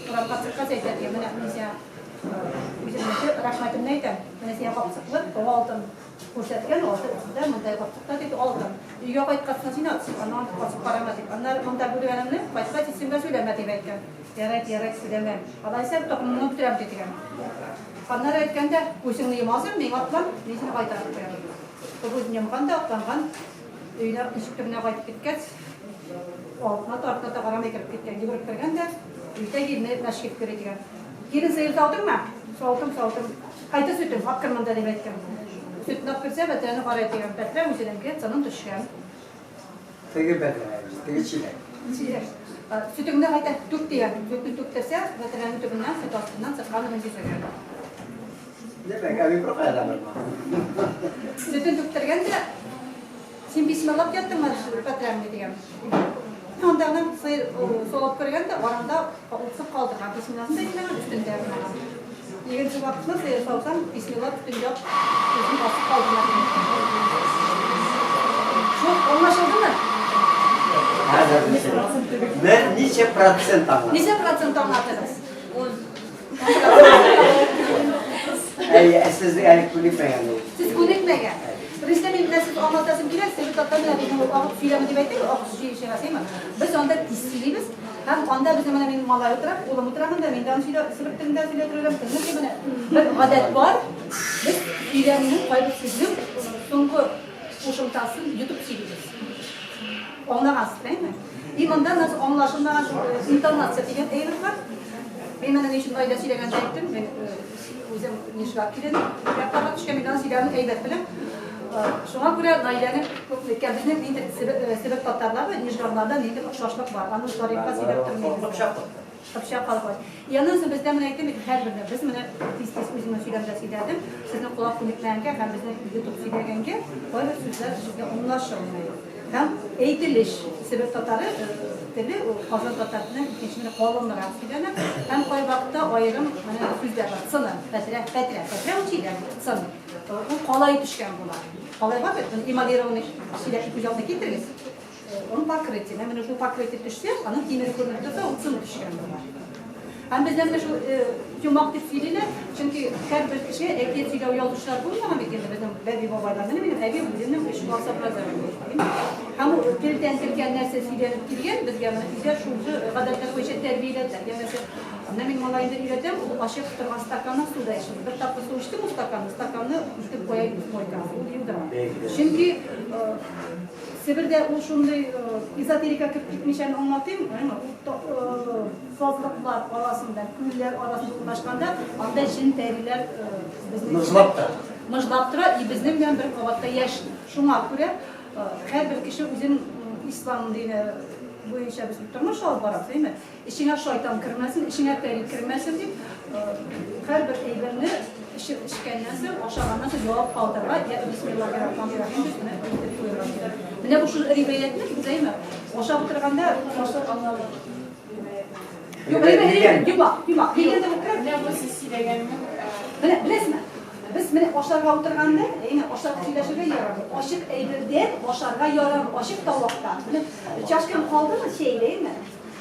урамга чыккач әйтә, ди, менә мин сиңа Үземнеке рәхмәтемне әйтәм. Менә сиңа капчыклы бау алдым. Күрсәткән алты үзендә мондай капчыкта дип алдым. Өйгә кайткач син ат, аннан ачып карама дип. Аннары монда күргәнемне кайткач исемгә сөйләмә дип әйткән. Ярай, ярай, сөйләмәм. Алайса токымыңны үтерәм ди дигән. Аннары әйткән дә, күзеңне йомасың, мин атлам, мин сине кайтарып куям. Ул күзен йомган да атланган. Өенә ишек төбенә кайтып киткәч, алдына да, артына да карамый кереп киткән. Йөгереп кергән дә, өйдә килене мәш килеп йөри дигән. Килен сыер саудыңмы? Саудым, саудым. Кайда сөтең? Ап кер монда, дип әйткән. Сөтен ап керсә, бәдрәне карый дигән. Бәдрә үзенеңке, тынын төшкән. Теге бәдрә, теге чиләк. Чиләк. Сөтеңне кайта түк дигән. Сөтне түктерсә, бәдрәнең төбеннән, сөт астыннан чыккан аның йөзеге. Димәк, әби беркая да бармаган. Сөтен түктергән дә, син бисмиллап яттыңмы, бәдрәңне дигән. Анда гына сыер солып кергән дә, аранда утсып калдырган. Бисмилласын да әйтмәгән, өстен дә япмаган. Икенче вакытны сыер саусаң, бисмилла өстен яп, үзен басып калдырма дигән. Шул аңлашылдымы? Хәзер бер ничә процент аңлады? Ничә процент аңладыгыз? Ун. Әй, ә сезнең әле күнекмәгән ул. Сез күнекмәгән. Беренчедән, мин менә сез аңлатасым килә, себер татар менә безнең ул агып сөйләме дип әйтәбез, агып сөйләшә Без анда тиз сөйлибез. Һәм анда безнең менә минем малай утыра, улым утыра монда, мин дә аны сөйлә, себер телендә сөйләтеп йөрәм. Менә бер гадәт бар. Без сөйләмнең кайбер сүзнең соңгы кушымтасын йотып сөйлибез. Аңлагансыз, әйме? И монда нас аңлашылмаган шул интонация дигән әйбер бар. Мин менә ни өчен Наилә сөйләгәндә әйттем, мин үзем нишләп килен, якларга төшкән, мин аны сөйләвен әйбәт беләм. Шуңа күрә Наиләнең күп әйткән, безнең ниндидер Себер татарлары, нижгарларда ниндидер охшашлык бар. Аны тарихка сөйләп тормыйбыз. Кыпчак халкы. И аннан соң бездә менә әйтәм бит, һәрберне без менә тиз-тиз үземнең сөйләмдә сөйләдем. Сезнең колак күнекмәгәнгә һәм безнең йотып сөйләгәнгә кайбер сүзләр сезгә аңлашылмый. Һәм әйтелеш Себер татары теле ул Казан татар теленнән икенче менә калынрак сөйләнә. Һәм кайвакытта аерым менә сүзләр бар. Цыны, пәтрә, пәтрә, пәтрә ул чиләк, цын. Ул калай төшкән була. Калай бар бит, эмалированный чиләкне күз алдына китерегез. Он покрытие. Менә шул покрытие төшсә, аның тимере күренеп торса, ул цыны төшкән була. Һәм бездә менә шул йомак дип сөйлиләр, чөнки һәрбер кеше әкият сөйләү язучылар булмаган бит инде безнең бәби бабайлар. Менә минем әби үземнең өч класс образование. Һәм ул телдән телгә нәрсә сөйләнеп килгән, безгә менә өйдә шул гадәтләр буенча тәрбияләделәр. Янәсе, менә мин малаемны өйрәтәм, ул ачык торган стаканнан су да эчми. Бер тапкыр су эчтем ул стаканны, стаканны илтеп куя мойкага, ул юдыра. Чөнки Себердә ул шундый эзотерика кереп китмичә аңлатыйм, ул сазлыклар арасында, күлләр арасында урнашканда, анда җен-пәриләр безнең мыжлап тора. Мыжлап тора, и безнең белән бер кабатта яши. Шуңа күрә һәрбер кеше үзен ислам дине буенча без тормыш алып барабыз, әйме? Эчеңә шайтан кермәсен, эчеңә пәри кермәсен дип, һәрбер әйберне эчкәннән соң, ашаганнан соң җавап калдырырга, я бисмиллаһир-рахманир-рахим дип менә әйтеп куярга кирәк. Менә бу шул риваятьне без әйме, ашап утырганда башлап аңладык. Юк, риваять, йомак, йомак. Легенда булып керә. Менә бу сез сөйләгәннең. Менә беләсезме? Без менә ашарга утырганда, әйме, ашап сөйләшергә ярамый. Ачык әйбердән ашарга ярамый, ачык тавыкта. Менә чашкаң калдымы чәйдә, әйме?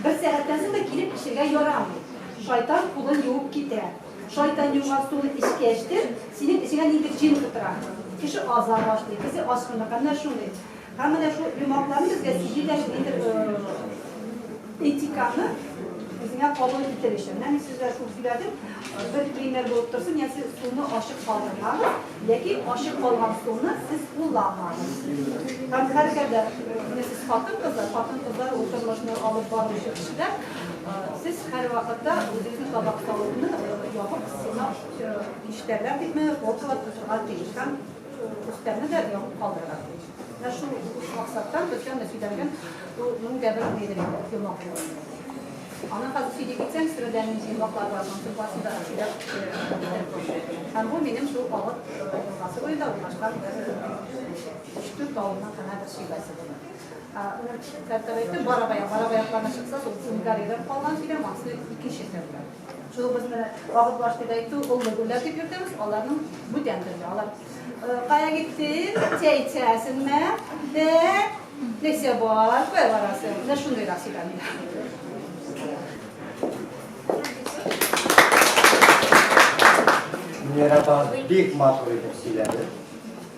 Бер сәгатьтән соң да килеп эчергә ярамый. Шайтан кулын юып китә. Шайтан юган суны эчкәчтен, синең эчеңә ниндидер җен утыра. Кеше аза башлый, кеше азгынлык, менә шундый. Һәм менә шул йомгакларны безгә сөйлиләр, ниндидер этиканы үзеңә кабул итер өчен. Менә мин сезгә шул сөйләдем. Бер пример булып торсын, я сез суны ачык калдырмагыз, яки ачык калган суны сез кулланмагыз. Һәм һәрхәлдә менә сез хатын-кызлар, хатын-кызлар ул тормышны алып баручы кешеләр, сез һәрвакытта үзегезнең табак савытны ябык суны киштәләр дипме, полкалар тотырга тиеш һәм өстәлне дә ябып калдырырга тиеш. Менә шул максаттан безгә менә сөйләнгән ул мең дә бер нидер инде, йомгак булыр. Аны хәзер сөйли китсәң, Себердә нинди йомгаклар бар, монысы барысын да сөйләп бетереп булмый. Һәм бу минем шул Агыт елгасы буенда урнашкан бер өч-дүрт авылның гына бер шивәсе булыр. Хәтта әйтте, Барабаяк, Барабаякларына чыкса, шул Унгариядән калган сөйләм, анысы икенче төрле. Шул без менә Агытбаш дип әйтү, олы гөлләр дип йөртәбез, аларның бүтән төрле. Алар кая киттең, чәй эчәсеңме? Дә, нәрсә бар, кая барасың? Менә шундыйрак сөйләмиләр. Мөнирә апа бик матур итеп сөйләде.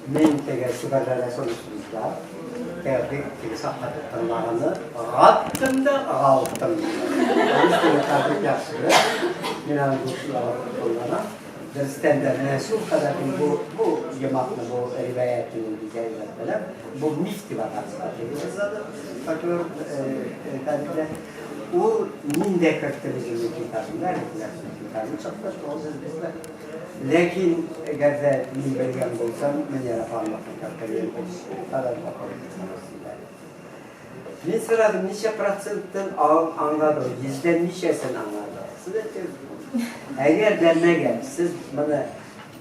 Мин теге Себердә соңгысында теге бик теге шаккатып тыңлаганны гаттым да галттым. Бик яхшы беләм. Мин аны кулланам. Дөрестән дә менә шул кадәр мин бу бу йомакны, бу риваятьне мин бик әйбәт беләм. Бу миф дип аталса, фольклор фәнендә. Ул мин дә керттем үземнең китабымда, әле китабым чыкты, шул бездә. Ләкин әгәр дә мин белгән булсам, Мөнирә ханымныкын кертер идем, ул шулкадәр матур итеп сөйләде. Мин сорадым, ничә проценттан аңлады, йөздән ничәсен аңлады? Сез әйттегез, әгәр дә мәгәр сез моны,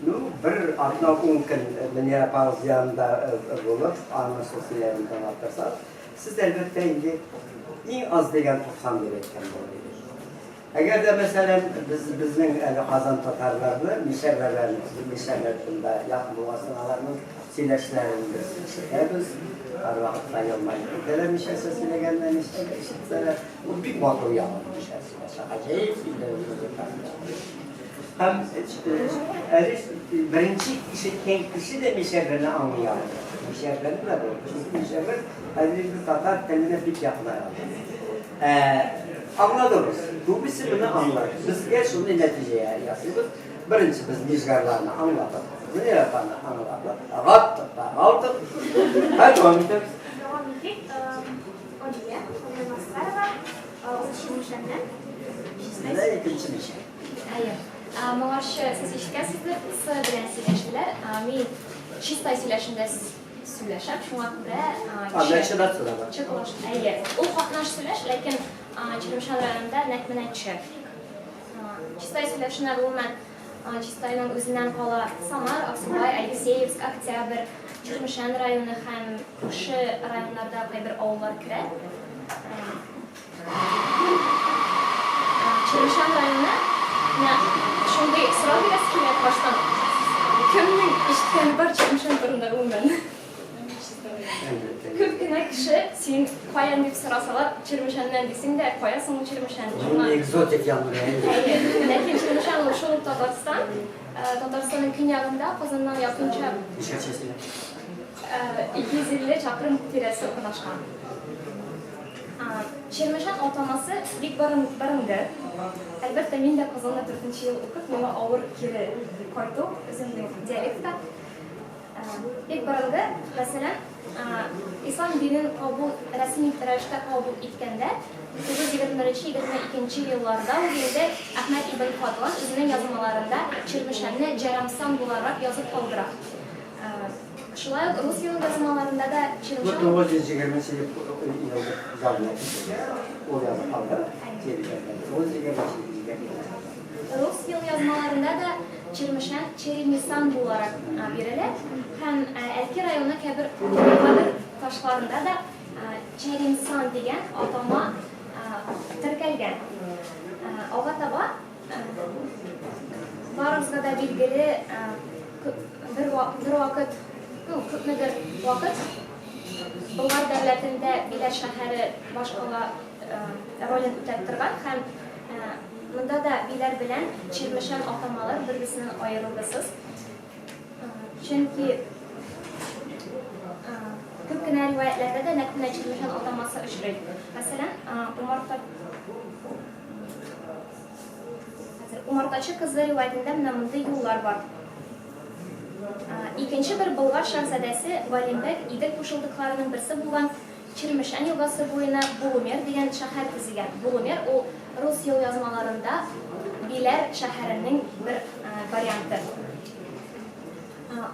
ну, бер атна ун көн Мөнирә апагыз янында булып, аның шул сөйләвен тыңлап торсагыз, сез, әлбәттә, инде иң аз дигән 90 дип әйткән булыр идегез. Әгәр дә, мәсәлән, без безнең әле Казан татарларны, мишәрләрне, мишәрләр шунда якын булгасын, аларның сөйләшләрен без ишетәбез. Һәрвакытта елмаеп китәләр мишәрчә сөйләгәндә, мишәрчә ишетсәләр. Ул бик матур ягы мишәр сөйләшә. Гаҗәеп сөйләү. Һәм әле беренче ишеткән кеше дә мишәрләрне аңлый алмый. Мишәрләр менә бу. Чөнки мишәрләр хәзер инде татар теленә бик якынайган. Ә, аңладыгыз. Күбесе моны аңлады. Безгә шундый нәтиҗә ясыйбыз. Беренче без мишәрләрне аңладык. Зыяпаны аңладык. Агаттык та алдык. Һәм дәвам итәбез. Дәвам итик. Алия, Алия Масарова, ул Чирмешәннән. Менә икенче мишәр. Әйе. Моңарчы сез ишеткәнсездер, С белән сөйләштеләр. Мин Чистай сөйләшендә сөйләшәм, шуңа күрә Анда Ч да С да бар. Ч калаш. Әйе. Ул катнаш сөйләш, ләкин Чирмешән районында нәкъ менә Ч. Чистай сөйләшенә гомумән Чистайның үзеннән кала Самар, Аксубай, Алексеевск, Октябрь, Чирмешән районы һәм күрше районнарда кайбер авыллар керә. Чирмешән районы менә шундый сорау бирәсе килә баштан. Кемнең ишеткәне бар Чирмешән турында гомумән? Күп кенә кеше син каян дип сорасалар, Чирмешәннән дисең дә, кая соң ул Чирмешән? Шуңа экзотик яңгырый. Әйе, ләкин Чирмешән ул шул Татарстан. Татарстанның көньягында, Казаннан якынча 250 чакрым тирәсе урнашкан. Чирмешән атамасы бик борынгы. Әлбәттә, мин дә Казанда дүртенче ел укып, миңа авыр кире кайту үземнең диалектта. Бик борынгы, мәсәлән, ислам динен кабул, рәсми рәвештә кабул иткәндә, 921-22 елларда ук инде Әхмәт ибн Фадлан үзенең язмаларында Чирмешәнне Җәрамсан буларак язып калдыра. Шулай ук рус елъязмаларында да Чирмешән. Бу 920 нче ел язына килгән. Ул язып калдыра. 920 нче ел. Рус елъязмаларында да Чирмешән Черемисан буларак бирелә һәм Әлки районы кабер кабер ташларында да Черемсан дигән атама теркәлгән. Алга таба барыгызга да билгеле бер вакыт, ну, күпмедер вакыт Болгар дәүләтендә Биләр шәһәре башкала ролен үтәп торган һәм монда да Биләр белән Чирмешән атамалар бер-берсеннән аерылгысыз. Чөнки күп кенә риваятьләрдә дә нәкъ менә Чирмешән атамасы очрый. Мәсәлән, умарта Хәзер Умартачы кызы риваятендә менә мондый юллар бар. Икенче бер болгар шаһзадәсе Галимбәк Идел кушылдыкларының берсе булган Чирмешән елгасы буена Булумер дигән шәһәр төзегән. Булумер ул рус елъязмаларында Биләр шәһәренең бер варианты.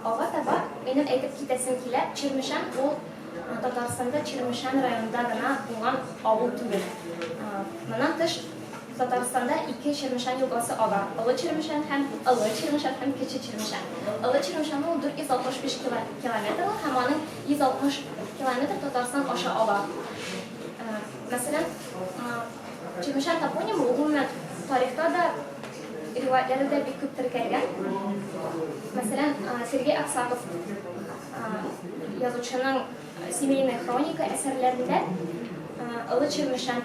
Алга таба минем әйтеп китәсем килә, Чирмешән ул Татарстанда Чирмешән районында гына булган авыл түгел. Моннан тыш, Татарстанда ике Чирмешән елгасы ага, Олы Чирмешән һәм Олы Чирмешән һәм Кече Чирмешән. Олы Чирмешән ул 465 километрлы һәм аның 160 километр Татарстан аша ага. Мәсәлән, Чирмешән топонимы ул гомумән тарихта да, риваятьләрдә дә бик күп теркәлгән. Мәсәлән, Сергей Аксаков язучының Семейная хроника әсәрләрендә Олы Чирмешән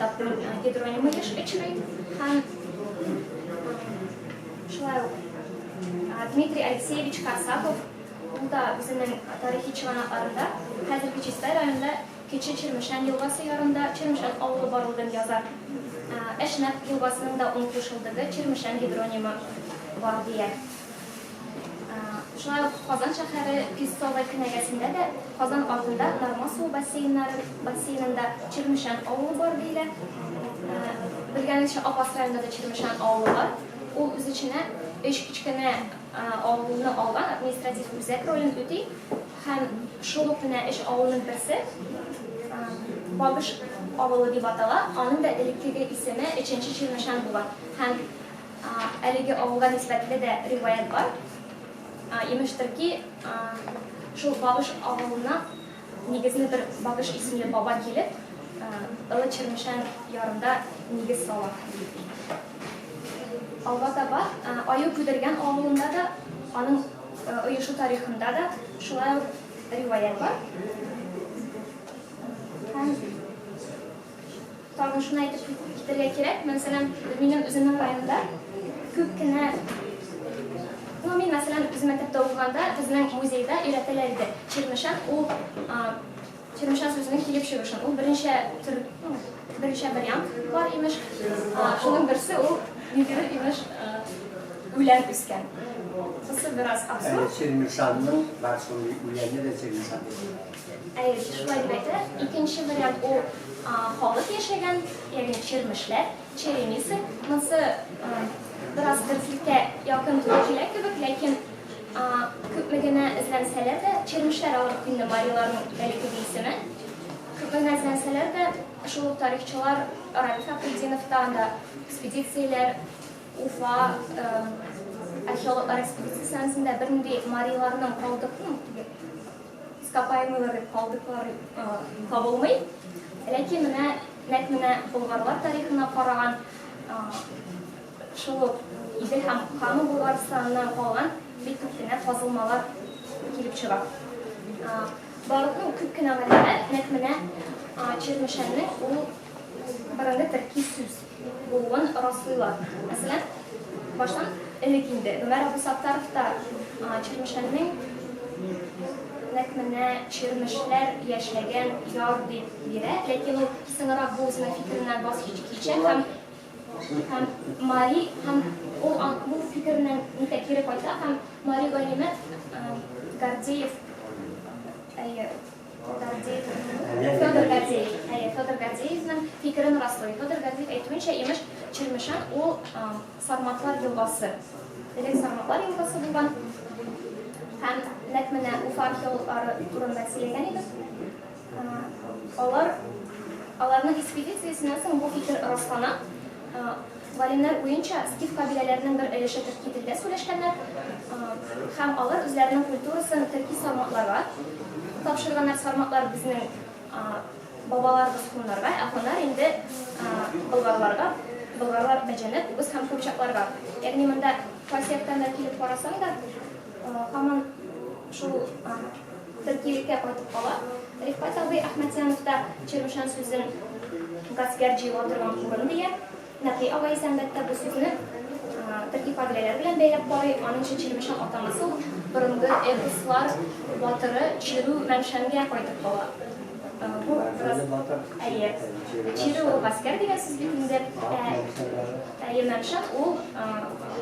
гидронимы еш очрый һәм шулай ук Дмитрий Алексеевич Карсаков ул да үзенең тарихи чыганакларында хәзерге Чистай районында Кече Чирмешән елгасы ярында Чирмешән авылы барлыгын яза. Әшнәк елгасының да уң кушылдыгы Чирмешән гидронимы бар дия. Шулай ук Казан шәһәре Песцовая кенәгәсендә дә Казан артында Норма суы бассейннары бассейнында Чирмешән авылы бар диелә. Белгәнегезчә, Апас районында да Чирмешән авылы бар. Ул үз эченә өч кечкенә авылны алган административ үзәк ролен үти һәм шул ук менә өч авылның берсе Бабыш авылы дип атала. Аның да элеккеге исеме Өченче Чирмешән була һәм Әлеге авылга нисбәтле дә риваять бар. Имештер ки, шул Багыш авылына нигезне бер Багыш исемле баба килеп, Олы Чирмешән ярында нигез сала. Алга таба Аю Күдергән авылында да, аның оешу тарихында да шулай ук риваять бар. Һәм Тагын шуны әйтеп китәргә кирәк, мәсәлән, минем үземнең районда күп кенә Ну, мин, мәсәлән, үзем мәктәптә укыганда безнең музейда өйрәтәләр иде. Чирмешән ул Чирмешән сүзенең килеп чыгышын. Ул берничә төр, ну, берничә вариант бар, имеш. Шуның берсе ул ниндидер, имеш, үлән үскән. Бусы бераз Әле абсурд. Чирмешәннең бар шундый үләнне дә чирмешән дип әйтәләр. Әйе, шулай дип әйтәләр. Икенче вариант ул халык яшәгән, ягъни чирмешләр, черемисы. Монысы бераз дөреслеккә якын туры килә кебек, ләкин күпме генә эзләнсәләр дә, чирмешләр алар инде мариларның элеккеге исеме. Күпме генә эзләнсәләр дә, шул ук тарихчылар Равил Фәхретдинов та анда экспедицияләр, Уфа археологлар экспедициясендә бернинди мариларның калдык, ну, теге ископаемыйлар дип калдыклар табылмый. Ләкин менә нәкъ менә болгарлар тарихына караган шул ук Идел һәм Кама Болгарстаныннан калган бик күп кенә казылмалар килеп чыга. Барлык, ну, күп кенә галимнәр нәкъ менә Чирмешәннең ул борынгы төрки сүз булуын раслыйлар. Мәсәлән, баштан элек инде Гомәр Абусаттаров та Чирмешәннең нәкъ менә чирмешләр яшәгән яр дип бирә, ләкин ул соңрак бу үзенең фикереннән ваз кичә һәм мари һәм ул бу фикереннән нитә кире кайта һәм мари галиме Гордеев, әйе, Гордеев, Федор Гордеев, әйе, Федор Гордеевның фикерен раслый. Федор Гордеев әйтүенчә, имеш, Чирмешән ул Сарматлар елгасы. Элек Сарматлар елгасы булган. Һәм нәкъ менә Уфа археологлары турында сөйләгән идек. Алар аларның экспедициясеннән соң бу фикер раслана. Галимнәр уенча, скиф кабиләләренең бер өлеше төрки телдә сөйләшкәннәр һәм алар үзләренең культурасын төрки сарматларга тапшырганнар. Сарматлар безнең бабаларыбыз хуннарга, ә хуннар инде болгарларга, болгарлар бәҗәнәк, угыз һәм кыпчакларга. Ягъни монда кайсы яктан да килеп карасаң да, һаман шул төркилеккә кайтып кала. Рифкать абый Әхмәтзянов та Чирмешән сүзен гаскәр җыела торган урын дия. Нәкый агай исә, әлбәттә, бу сүзне төрки кабиләләр белән бәйләп карый. Аныңча, Чирмешән атамасы ул борынгы эпослар батыры Чирү Мәмшәнгә кайтып кала. Бу бераз Әйе. Чирү ул гаскәр дигән сүз бит инде. Әйе, Мәмшән ул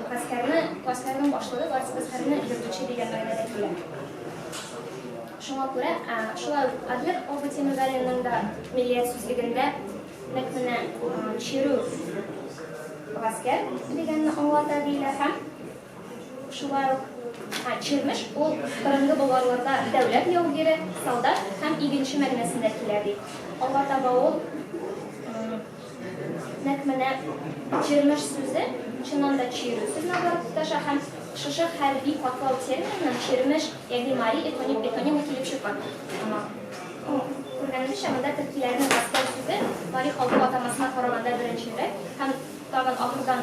гаскәрне, гаскәрнең башлыгы, гаскәрне йөртүче дигән мәгънәдә килә. Шуңа күрә, шулай ук Адлер абый Тимергалинның да Миллият сүзлегендә нәкъ менә чирү гаскәр дигәнне аңлата диелә һәм шулай ук чирмеш ул борынгы болгарларда дәүләт яугире, солдат һәм игенче мәгънәсендә килә ди. Алга таба ул нәкъ менә чирмеш сүзе чыннан да чирү сүзенә барып тоташа һәм шушы хәрби катлау терминыннан чирмеш, ягъни мари этоним, этонимы килеп чыккан. Күргәнебезчә, монда төркиләрнең гаскәр сүзе мари халкы атамасына караганда беренчерәк һәм тагын ахырдан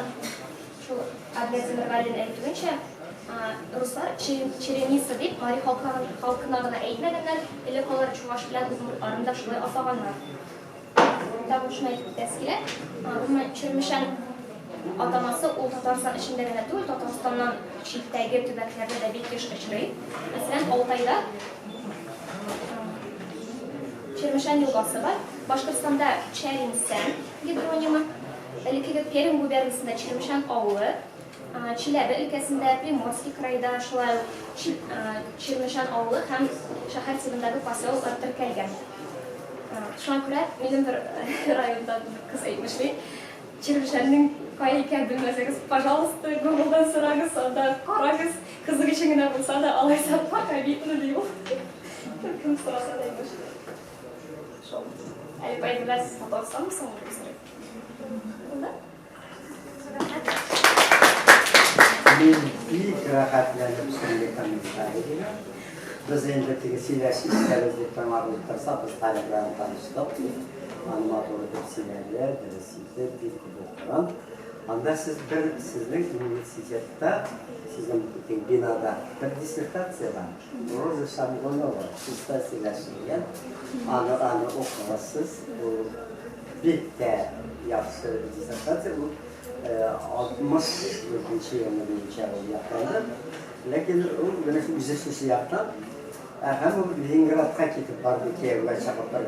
шул Адлер Тимергалин әйтүенчә, руслар черемисы дип мари халкына гына әйтмәгәннәр, элек алар чуваш белән удмуртларны да шулай атаганнар. Тагын шуны әйтеп китәсе килә, гомумән, Чирмешән атамасы ул Татарстан эчендә генә түгел, Татарстаннан читтәге төбәкләрдә дә бик еш очрый. Мәсәлән, Алтайда Чирмешән елгасы бар. Башкортстанда Чәринсән гидронимы, элеккеге Пермь губернасында Чирмешән авылы, Чиләбе өлкәсендә, Приморский крайда шулай ук Чирмешән авылы һәм шәһәр тибындагы поселоклар теркәлгән. Шуңа күрә минем бер районда бер кыз әйтмешли, Чирмешәннең кая икәнен белмәсәгез, пожалуйста, Гуглдан сорагыз, анда карагыз, кызык өчен генә булса да, алайса пока видно, ди ул. Кем сораса да, имеш. Шул. Әле әйберләр сез Татарстанмы соң, дип сорый. Булды? Мин бик рәхәтләнеп соңгы комментарий бирәм. Без инде теге сөйләшеп ишетәбез дип тыңлап утырсак, без Халик белән таныштык. Аны матур итеп сөйләде, дөрес итеп, бик күп укыган. Анда сез бер сезнең университетта, сезнең теге бинада бер диссертация бар. Роза Шамгунова, чиста сөйләшенгән. Аны укыгыз сез. Ул бик тә яхшы диссертация. Ул 64 нче елны буенча ул якланды. Ләкин ул менә үзе шушы яктан, һәм ул Ленинградка китеп барды кияүгә чыгып бер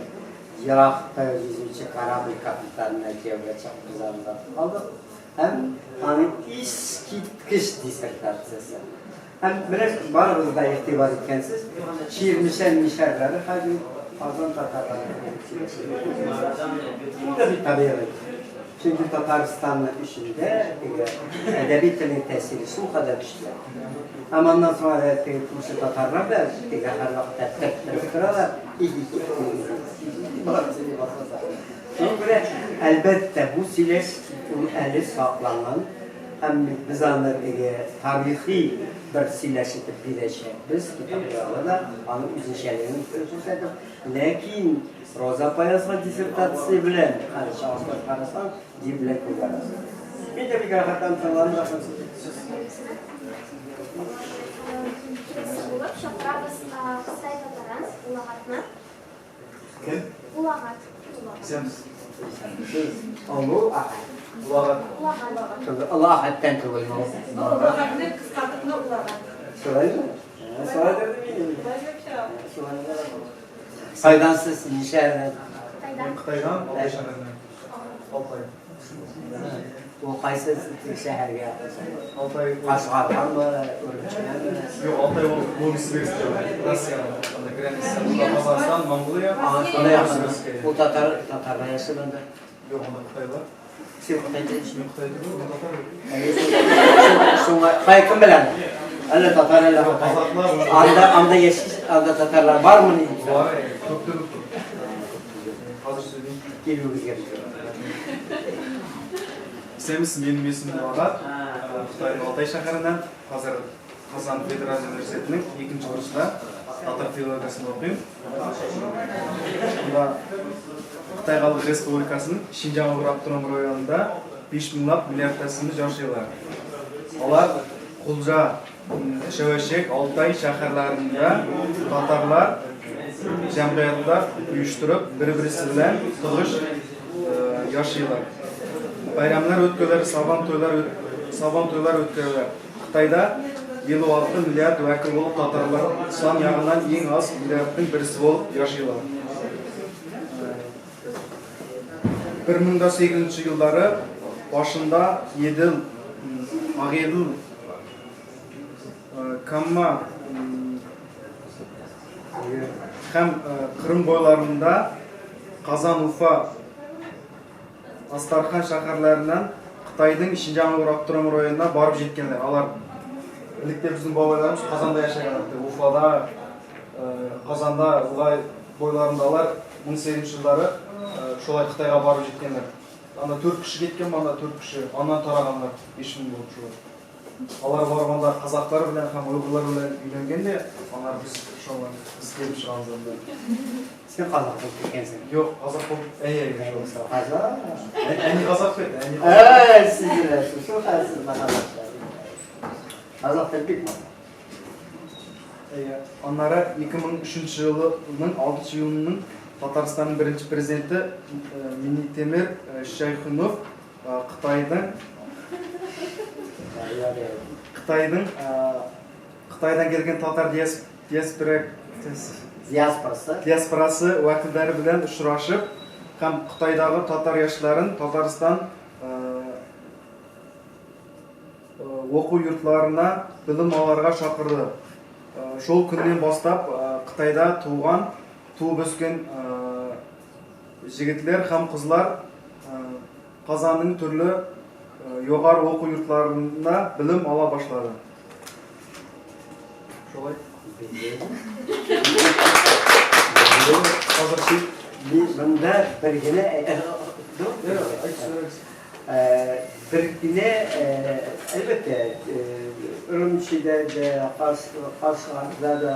еракта йөзүче корабль капитанына кияүгә чыгып без аны озатып калдык. Һәм аның искиткеч диссертациясе. Һәм менә барыгыз да игътибар иткәнсез, Чирмешән мишәрләре хәзер Казан татарлары белән сөйләшә. Бу да бик табигый. Чөнки Татарстанның эчендә теге әдәби телнең тәэсире шулкадәр көчле. Һәм аннан соң әле теге күрше татарлар да теге һәрвакытта төрттереп торалар. Шуңа күрә, әлбәттә, бу сөйләш ул әле сакланган һәм без аны теге тарихи бер сөйләш итеп бирәчәкбез, китапларда да аның үзенчәлеген күрсәтеп. Ләкин Роза апа язган диссертация белән хәзер чагыштырып карасаң, җир белән күк арасы. Мин дә бик рәхәтләнеп тыңладым, рәхмәт сезгә. Киләсе булып чакырабыз Кытай татарын Улагатны. Кем? Улагат. Исәнмесез. Исәнмесез. Олы Әхәт. Улагат. Улагат. Олы Әхәттән түгел ул. Улагатны кыскартып улагат. Шулаймы? Шулайдыр димим. Шулайдыр. Кайдан сез, ничә? Кытайдан. Кытайдан, Алтай шәһәреннән. Алтай. Ул кайсы шәһәргә? Алтай. Кашгарданмы, Үрүмчедәнме? Юк, Алтай ул Новосибирск Россиянең. Анда граница. Казахстан, Монголия. Ага, ул татар, татарлар яши монда. Юк, анда кытайлар. Син Кытайда яшисең? Мин Кытайда түгел, мин татар. Шуңа, кай кем белән? Әллә татар, әллә кытай. Анда, анда яши, анда татарлар бармыни? Бар, күп түгел. Хәзер сөйлим. Килүегезгә бик Исәнмесез, минем исемем Мурат. Кытайның Алтай шәһәреннән. Хәзер Казан федераль университетының икенче курсында татар филологиясен укыйм. Шунда Кытай Халык Республикасының Шинҗаң Уйгыр автоном районында 5 меңләп миллиард яшыйлар. Алар Кулҗа, Шәвәшек, Алтай шәһәрләрендә татарлар җәмгыятьләр оештырып, бер-берсе белән тыгыз яшыйлар. Бәйрәмнәр үткәрәләр, сабан туйлар, сабан туйлар үткәрәләр. Кытайда 56 миллиард вәкил булып татарлар сан ягыннан иң аз миллиардның берсе булып яшыйлар. 1008 еллары башында Едел, Агыйдел, Кама һәм Кырым бойларында Казан, Уфа, Астархан шәһәрләреннән Кытайның Шинҗаң Уйгыр автоном районына барып җиткәннәр. Алар электә безнең бабайларыбыз Казанда яшәгәннәр. Уфада, Казанда, Улай бойларында алар 18 еллары шулай Кытайга барып җиткәннәр. Анда 4 кеше киткән, анда 4 кеше, аннан тараганнар 5000 булып шулай. Алар барганда казахлар белән һәм уйгырлар белән өйләнгән дә, алар без шулай без килеп чыгабыз анда. Син казах булып киткәнсең. Юк, казах булып, әйе, әйе, шул. Казах. Әни казах бит, әни казах. Әй, сез дә шушы хәлсез казахлар. Казах тел бик матур. Әйе. Аннары 2003 елның 6 июненең Татарстанның беренче президенты Миннитемир Шәйхунов Кытайның Кытайның Кытайдан килгән татар диаспора диаспорасы диаспорасы вәкилләре белән очрашып һәм Кытайдагы татар яшьләрен Татарстан уку йортларына белем алырга чакырды. Шул көннән башлап Кытайда туган, туып үскән җегетләр һәм кызлар Казанның төрле югары уку йортларында белем ала башлады. Шулай. Хәзер монда бер генә бер генә әлбәттә Үрүмчидә дә, Кашгарда да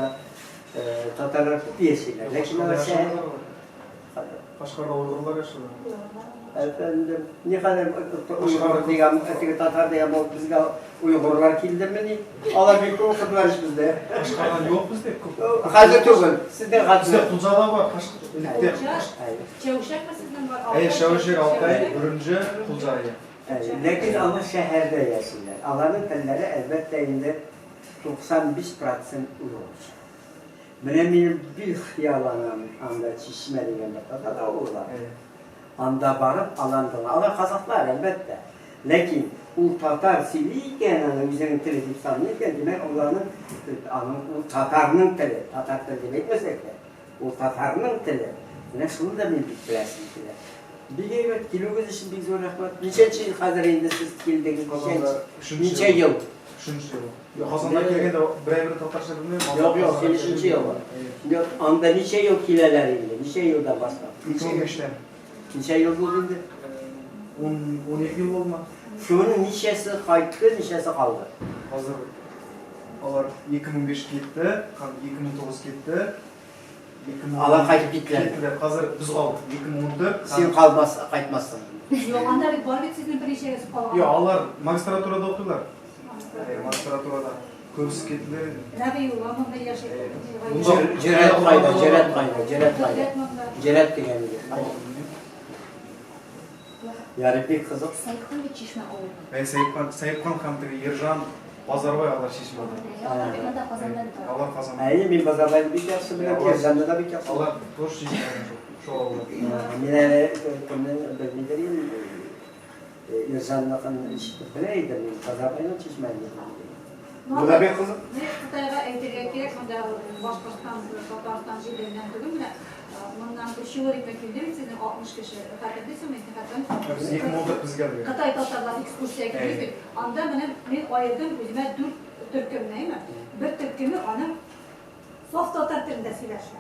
татарлар күп яшиләр. Ләкин алар Кашгарда уйгырлар яшиләр. Әфәндем, никадәр уйгыр дигән, теге татар дигән булып безгә уйгырлар килдемени? Алар бик күп укыдылар ич бездә. Кашгардан юк бездә күп. Хәзер түгел. Сездә хәзер. Бездә Кулҗада бар, электә. Чәүшәкме сезнең бар? Әйе, Чәүшәк, Алтай, Үрүмҗе, Кулҗа. Ләкин алар шәһәрдә яшиләр. Аларның телләре, әлбәттә инде, 95 процент уйгырча. Менә мин бик хыялланам, анда Чишмә дигән бер татар авылы бар. Анда барып, аландыга. Алар казахлар, әлбәттә. Ләкин ул татар сөйли икән, аны үзенең теле дип саный икән, димәк, аларның аның ул татарның теле, татар теле дип әйтмәсәк тә, ул татарның теле. Менә шуны да мин бик беләсем килә. Бик әйбәт, килүегез өчен бик зур рәхмәт. Ничәнче ел хәзер инде сез килдегез? Казанда Ничә ел? Өченче ел. Казанда килгәндә бер әйбер татарча белмим. Юк, юк, син өченче ел. Юк, анда ничә ел киләләр инде? Ничә елдан башлап? 2005-тән. Ничә ел булды инде? 12 ел булдымы? Шуның ничәсе кайтты, ничәсе калды? Хәзер алар 2005 китте, һәм 2009 китте. Алар кайтып киттеләр. Киттеләр. Хәзер без калдык. 2014. Син калмас, кайтмассың. Юк, анда бит бар бит сезнең берничәгез калган. Юк, алар магистратурада укыйлар. Магистратурада. Күбесе киттеләр инде. Нәбиулла монда яши. Җөрәт кайда, Җөрәт кайда, Җөрәт кайда. Җөрәт дигән егет кайда? Ярый, бик кызык. Сәйфхан бит Чишмә авылы. Әй, Сәйфхан, Сәйфхан һәм теге Ержан Базарбай алар Чишмәдә. Монда Казаннан тора. Алар Казанда. Әйе, мин Базарбайны бик яхшы беләм, Ержанны да бик яхшы. Алар тоже Чишмәдән шул, шул авылда. Мин әле кемне белмидер идем. Ержанныкын ишетеп белә идем, мин Базарбайның Чишмәне. Бу да бик кызык. Менә Кытайга әйтергә кирәк, монда Башкортстан, Татарстан җирлегеннән түгел, менә моннан өч ел элек килде бит сезнең 60 кеше. Хәтерлисеңме, хәтерләмисеңме? Без 2014 безгә дигән. Кытай татарлар экскурсия килде бит. Анда менә мин аердым үземә дүрт төркемне, әйме? Бер төркеме аның саф татар телендә сөйләшә.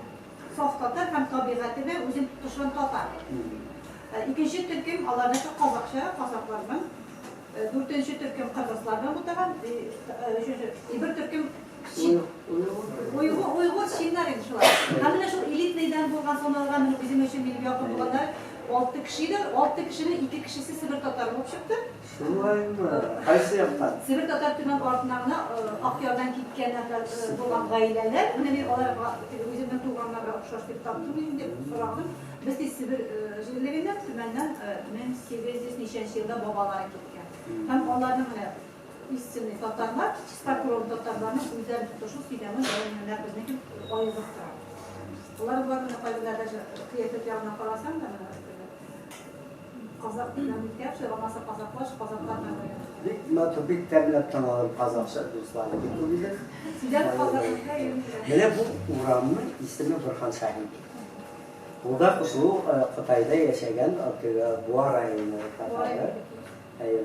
Саф татар һәм табигате белән үзен тотышын татар. Икенче төркем аларныкы казакча, казакларның. Дүртенче төркем кыргызлар белән бутаган, өченче, и бер төркем уйгур, уйгур чиннар инде шулар. Һәм менә шул элитныйдан булган саналган, менә үзем өчен минем якын булганнар алты кеше иде. Алты кешенең ике кешесе Себер татары булып чыкты. Шулаймы? Кайсы яктан? Себер татар Төмән артына гына Акъярдан киткән булган гаиләләр. Менә мин аларга теге үземнең туганнарга охшаш дип таптым инде, сорадым. Без ди Себер җирлегеннән, Төмәннән 1800 ничәнче елда бабалары киткән. Һәм аларның менә истинный татарлар, чистокровный татарларның үзләрен тотышы, сөйләме шулай нәкъ безнеке аерылып тора. Алар бар менә кайберләре даже кыяфәт ягына карасаң да, менә казак белән бик яхшы, булмаса казаклар, казаклар белән бергә. Бик матур, бик тәмләп тыңладым казакча дусларым бик күп иде. Сөйләп казакларга йөрмиләр. Менә бу урамның исеме Борһан Шаһин. Ул да шул Кытайда яшәгән Буа районы татары.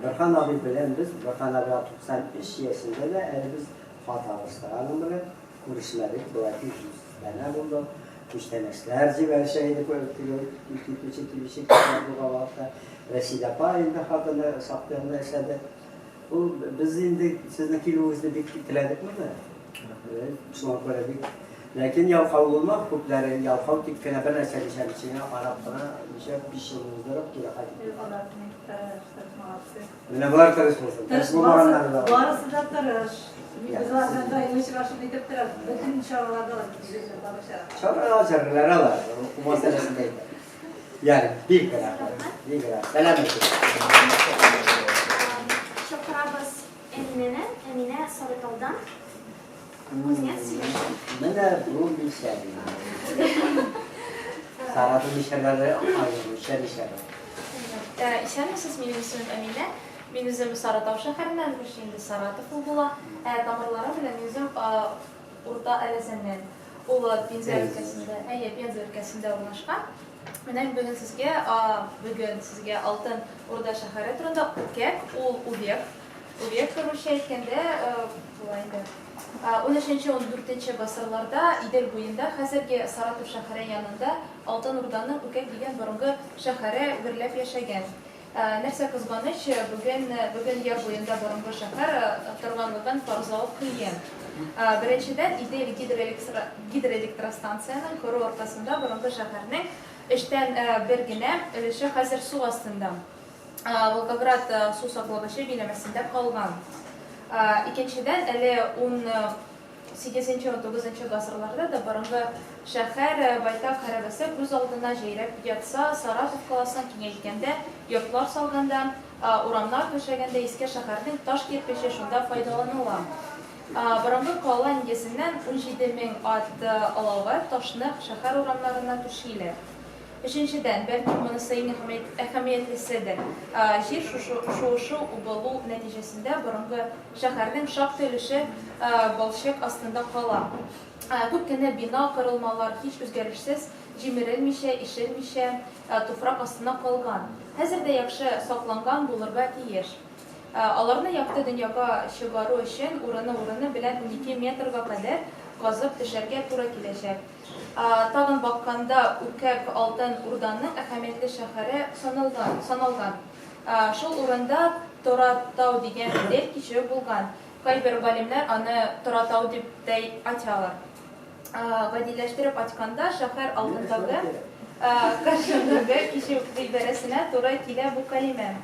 Борһан абый белән без, Борһан абый 93 яшендә дә әле без хат алыштык аның белән. Күрешмәдек, болай йөзләнә булдык. Күчтәнәчләр җибәрешә идек, китүче, килүче кешеләр булган вакытта. Рәшидә апа инде хатыны шактый гына эшләде. Ул без инде сезнең килүегезне бик теләдек монда. Шуңа күрә бик. Ләкин ялкау булма, күпләре ялкау тик кенә бер нәрсә дишәм, карап кына ничә 5 ел уздырып кире кайтып китә. Алар тырыш, тырыш молодцы. Менә болар тырыш булсын. Тырыш булмаганнары да бар. Барысы да тырыш. Без алар белән даими очрашып нитеп торабыз. Бөтен чараларда да барышалар. Чаралар җырлар алар. Уку мәсьәләсендә әйтәм. Ягъни бик рәхмәт. Бик рәхмәт. Сәлам әйтегез. Чакырабыз Әминәне, Әминә Сарытаудан. Кузнец сөйләшә. Менә бу мишәр. Саратов мишәрләре аеруча мишәрләр. Исәнмесез, минем исемем Әминә. Мин үзем Саратау шәһәреннән, русча инде Саратов ул була. Ә тамырларым белән мин үзем Урта Әләзәннән. Ул Пенза өлкәсендә, әйе, Пенза өлкәсендә урнашкан. Менә мин бүген сезгә, бүген сезгә Алтын Урда шәһәре турында Үкәк, ул Увек. Увек русча әйткәндә, була инде. 13-14 гасырларда Идел буенда, хәзерге Саратов шәһәре янында Алтын Урданың Үкәк дигән борынгы шәһәре гөрләп яшәгән. Нәрсә кызганыч, бүген бүген яр буенда борынгы шәһәр торганлыгын фаразлау кыен. Беренчедән, Идел гидроэлектростанциянең кору аркасында борынгы шәһәрнең өчтән бер генә өлеше хәзер су астында, Волгоград су саклагычы биләмәсендә калган. Икенчедән, әле 18-19 гасырларда да борынгы шәһәр байтак хәрабәсе күз алдына җәйрәп ятса, Саратов каласын киңәйткәндә, йортлар салганда, урамнар түшәгәндә иске шәһәрнең таш кирпече шунда файдаланыла. Борынгы кала нигезеннән 17 мең ат олавы ташны шәһәр урамнарына түшиләр. Өченчедән, бәлки монысы иң әһәмиятлеседер, җир шуышу, убылу нәтиҗәсендә борынгы шәһәрнең шактый өлеше балчык астында кала. Күп кенә бина, корылмалар һич үзгәрешсез, җимерелмичә, ишелмичә, туфрак астына калган. Хәзер дә яхшы сакланган булырга тиеш. Аларны якты дөньяга чыгару өчен урыны-урыны белән 12 метрга кадәр казып төшәргә туры киләчәк. Тагын бакканда, Үкәк Алтын Урданың әһәмиятле шәһәре саналган. Шул урында Тора-тау дигән Идел кичүе булган. Кайбер галимнәр аны Торатау дип тә атялар. Гадиләштереп айтканда, шәһәр алдындагы, каршындагы кичү гыйбарәсенә туры килә бу кәлимә.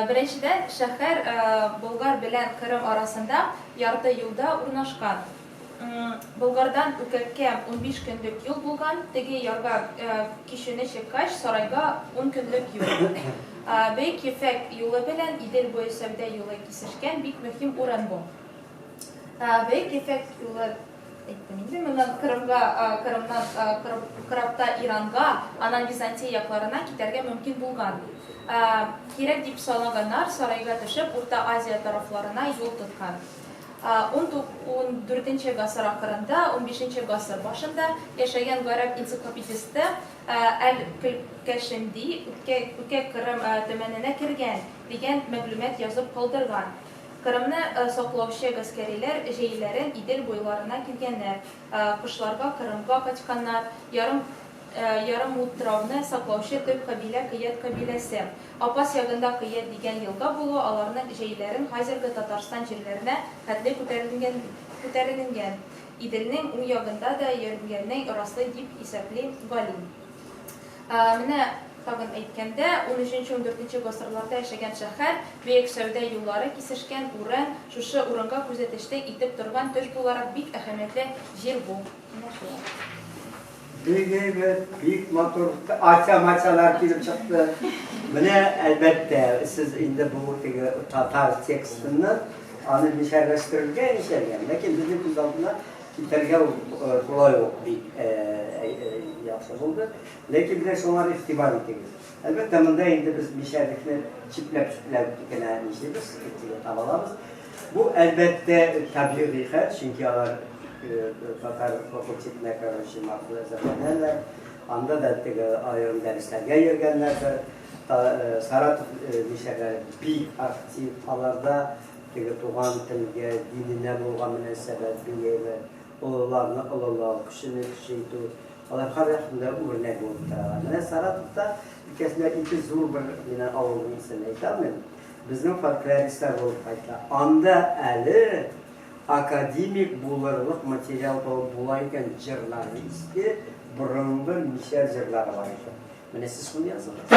Беренчедән, шәһәр Болгар белән Кырым арасында ярты юлда урнашкан. Болгардан Үкәккә 15 көнлек юл булган, теге ярга кичүне чыккач, Сарайга ун көнлек юл. Бөек Ефәк юлы белән Идел буе сәүдә юлы кисешкән бик мөһим урын бу. Бөек Ефәк юлы әйттем инде, моннан Кырымга, Кырымнан корабта Иранга, аннан Византия якларына китәргә мөмкин булган. Кирәк дип санаганнар, Сарайга төшеп, Урта Азия тарафларына юл тоткан. Ундүртенче гасыр ахырында, унбишенче гасыр башында яшәгән гарәп энциклопедисты Әл-Көлкәшенди Үкә Кырым төмәненә кергән, дигән мәгълүмат язып калдырган. Кырымны саклаучы гаскәриләр җәйләрен Идел буйларына килгәннәр, кышларга Кырымга кайтканнар. Ярым ярымутрауны саклаучы төп кабилә Кыят кабиләсе. Апас ягында Кыят дигән елга булуы аларның җәйләрен хәзерге Татарстан җирләренә хәтле күтәрелгән, Иделнең уң ягында да йөргәнен раслый дип исәпли галим. Менә тагын әйткәндә, унөченче-ундүртенче гасырларда яшәгән шәһәр, бөек сәүдә юллары кисешкән урын, шушы урынга күзәтешлек итеп торган төш буларак бик әһәмиятле җир бу. Менә шулай. Бик әйбәт, бик матур атя-матялар килеп чыкты. Менә, әлбәттә, сез инде бу теге татар текстыннан аны мишәрләштерергә ничәргә, ләкин безнең күз алдына Китәргә ул шулай ук бик яхшы булды. Ләкин менә шуңар игътибар итегез. Әлбәттә, монда инде без мишәрлекне чүпләп-чүпләп кенә нишибез, теге таба алабыз. Бу, әлбәттә, табигый хәл, чөнки алар татар факультетына короче махсус әзерләнәләр. Анда да теге аерым дәресләргә йөргәннәрдер. Саратов мишәрләре бик актив, аларда Теге туган телгә, диненә булган мөнәсәбәт бик әйбәт, олыларны олылау, кечене кече итү, алар һәрьяктан да үрнәк булып торалар. Менә Саратовта өлкәсендә ике зур бер, мин авылның исемен әйтә алмыйм, безнең фольклористлар булып кайтты. Анда әле академик булырлык материал табып була икән, җырлары иске, борынгы мишәр җырлары бар икән. Менә сез шуны языгыз.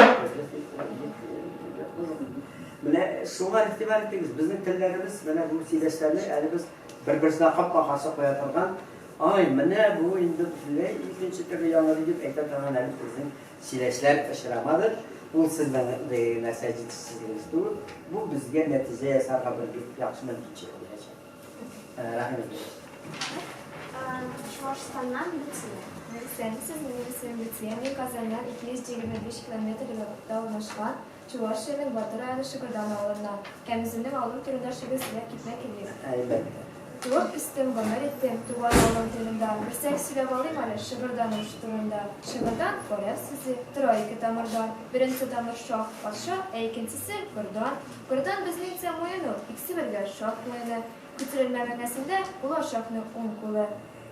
Менә шуңа игътибар итегез, безнең телләребез, менә бу сөйләшләрне әле без бер-берсенә капма-каршы куя торган, ай, менә бу инде бөтенләй икенче төрле яңгырый дип әйтә торган әле безнең сөйләшләр очрамады. Ул сезнең нәрсә җитешсезлегегез түгел, бу безгә нәтиҗә ясарга бер бик яхшы мөмкинчелек бирәчәк. Рәхим итегез. Чуашстаннан Люция. Исәнмесез, минем исемем Люция, мин Казаннан 225 километр ераклыкта урнашкан Чувашиянең Батыр районы Шыгырдан авылыннан һәм үземнең авылым турында шигырь сөйләп китмәк идем. Әлбәттә. Туып үстем, гомер иттем туган авылым турында, Берсәк сөйләп алыйм әле Шыгырданым турында. Шыгырдан, гарәп сүзе, тора ике тамырдан, Беренче тамыр шаһ, патша, ә икенчесе, гордан. Гордан безнеңчә муен ул, икесе бергә шаһ муены. Күтерелмә мәгънәсендә була шаһның уң кулы.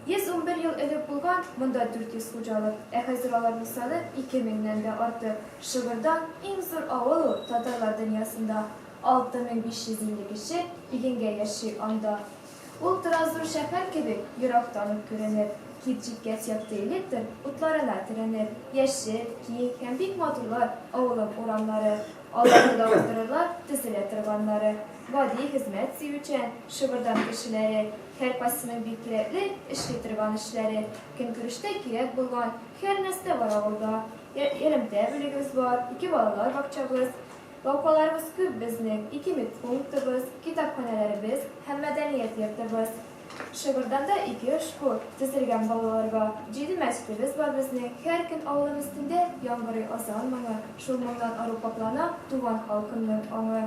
111 ел элек булган монда 400 хуҗалык, ә хәзер аларның саны ике меңнән дә артык. Шыгырдан, иң зур авыл ул татарлар дөньясында. 6550 кеше игенгә яши анда. Ул тора зур шәһәр кебек, ерактан ук күренеп. Кич җиткәч якты электр утларына төренеп. Яшел, киң һәм бик матурлар авылым урамнары. Аларны да уздырырлар төзелә торганнары. Гади, хезмәт сөючән Шыгырдан кешеләре. Һәркайсының бик кирәкле эшли торган эшләре. Көнкүрештә кирәк булган һәр нәрсә бар авылда. Элемтә бүлегебез бар, ике балалар бакчабыз. Баукаларыбыз күп безнең, ике медпунктыбыз, китапханәләребез һәм мәдәният йортыбыз. Шыгырданда ике школ төзелгән балаларга. Җиде мәчетебез бар безнең, һәр көн авылым өстендә яңгырый азан моңы, шул моңнан ару каплана туган халкымның аңы.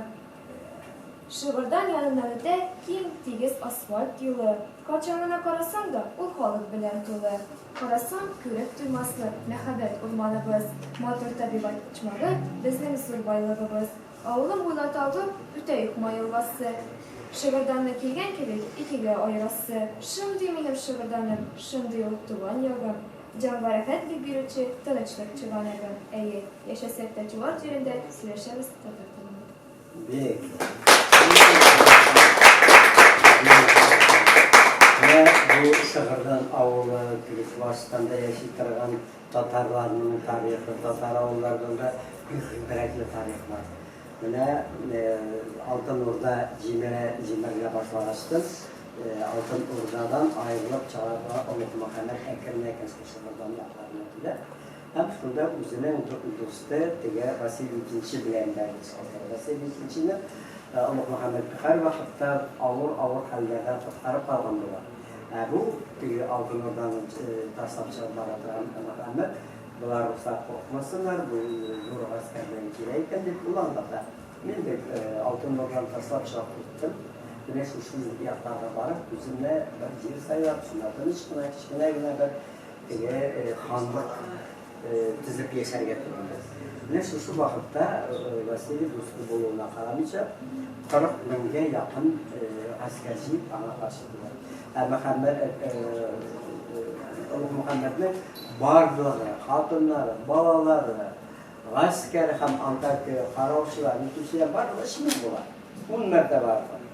Шыгырдан яныннан үтә киң, тигез асфальт юлы. Кайчан гына карасаң да, ул халык белән тулы. Карасаң, күреп туймаслык мәһабәт урманыбыз, матур табигать почмагы, безнең зур байлыгыбыз. Авылым буйлап агып үтә Юхма елгасы. Шыгырданны килгән кебек икегә аерасы. Шундый минем Шыгырданым, шундый ул туган ягым. Җанга рәхәтлек бирүче тынычлык чыганагым. Әйе, яшәсәк тә чуваш җирендә, сөйләшәбез татар телендә. Бик. Менә бу Шыгырдан авылы, теге Чувашстанда яши торган татарларның тарихы, татар авылларының да бик гыйбрәтле тарих бар. Менә Алтын Урда җимерә, җимерелә башлагачтын, Алтын Урдадан аерылып чыгарга Олуг Мөхәммәд әкрен-әкрен шул Шыгырдан якларына килә. Һәм шунда үзенең дусты теге Василий Икенче белән бәйле алдыра. Василий Икенчене Олуг Мөхәммәд һәрвакытта авыр-авыр хәлләрдән коткарып калган була. Ә бу теге Алтын Урданы ташлап чыгып бара торган Мөхәммәд, болар руслар курыкмасыннар, бу зур гаскәр белән килә икән дип, ул аңлата. Мин бит Алтын Урданы ташлап чыгып киттем. Менә шушы якларга барып, үземә бер җир сайлап, шунда тыныч кына, кечкенә генә бер теге ханлык төзеп яшәргә тотынды. Менә шушы вакытта Василий дусты булуына карамыйча, 40 меңгә якын гаскәр җыеп аңа каршы килә. Ә Мөхәммәд Олуг Мөхәммәднең барлыгы, хатыннары, балалары, гаскәре һәм андагы караучылар, нитүчеләр барлыгы 3000 була. Ун мәртәбә артык.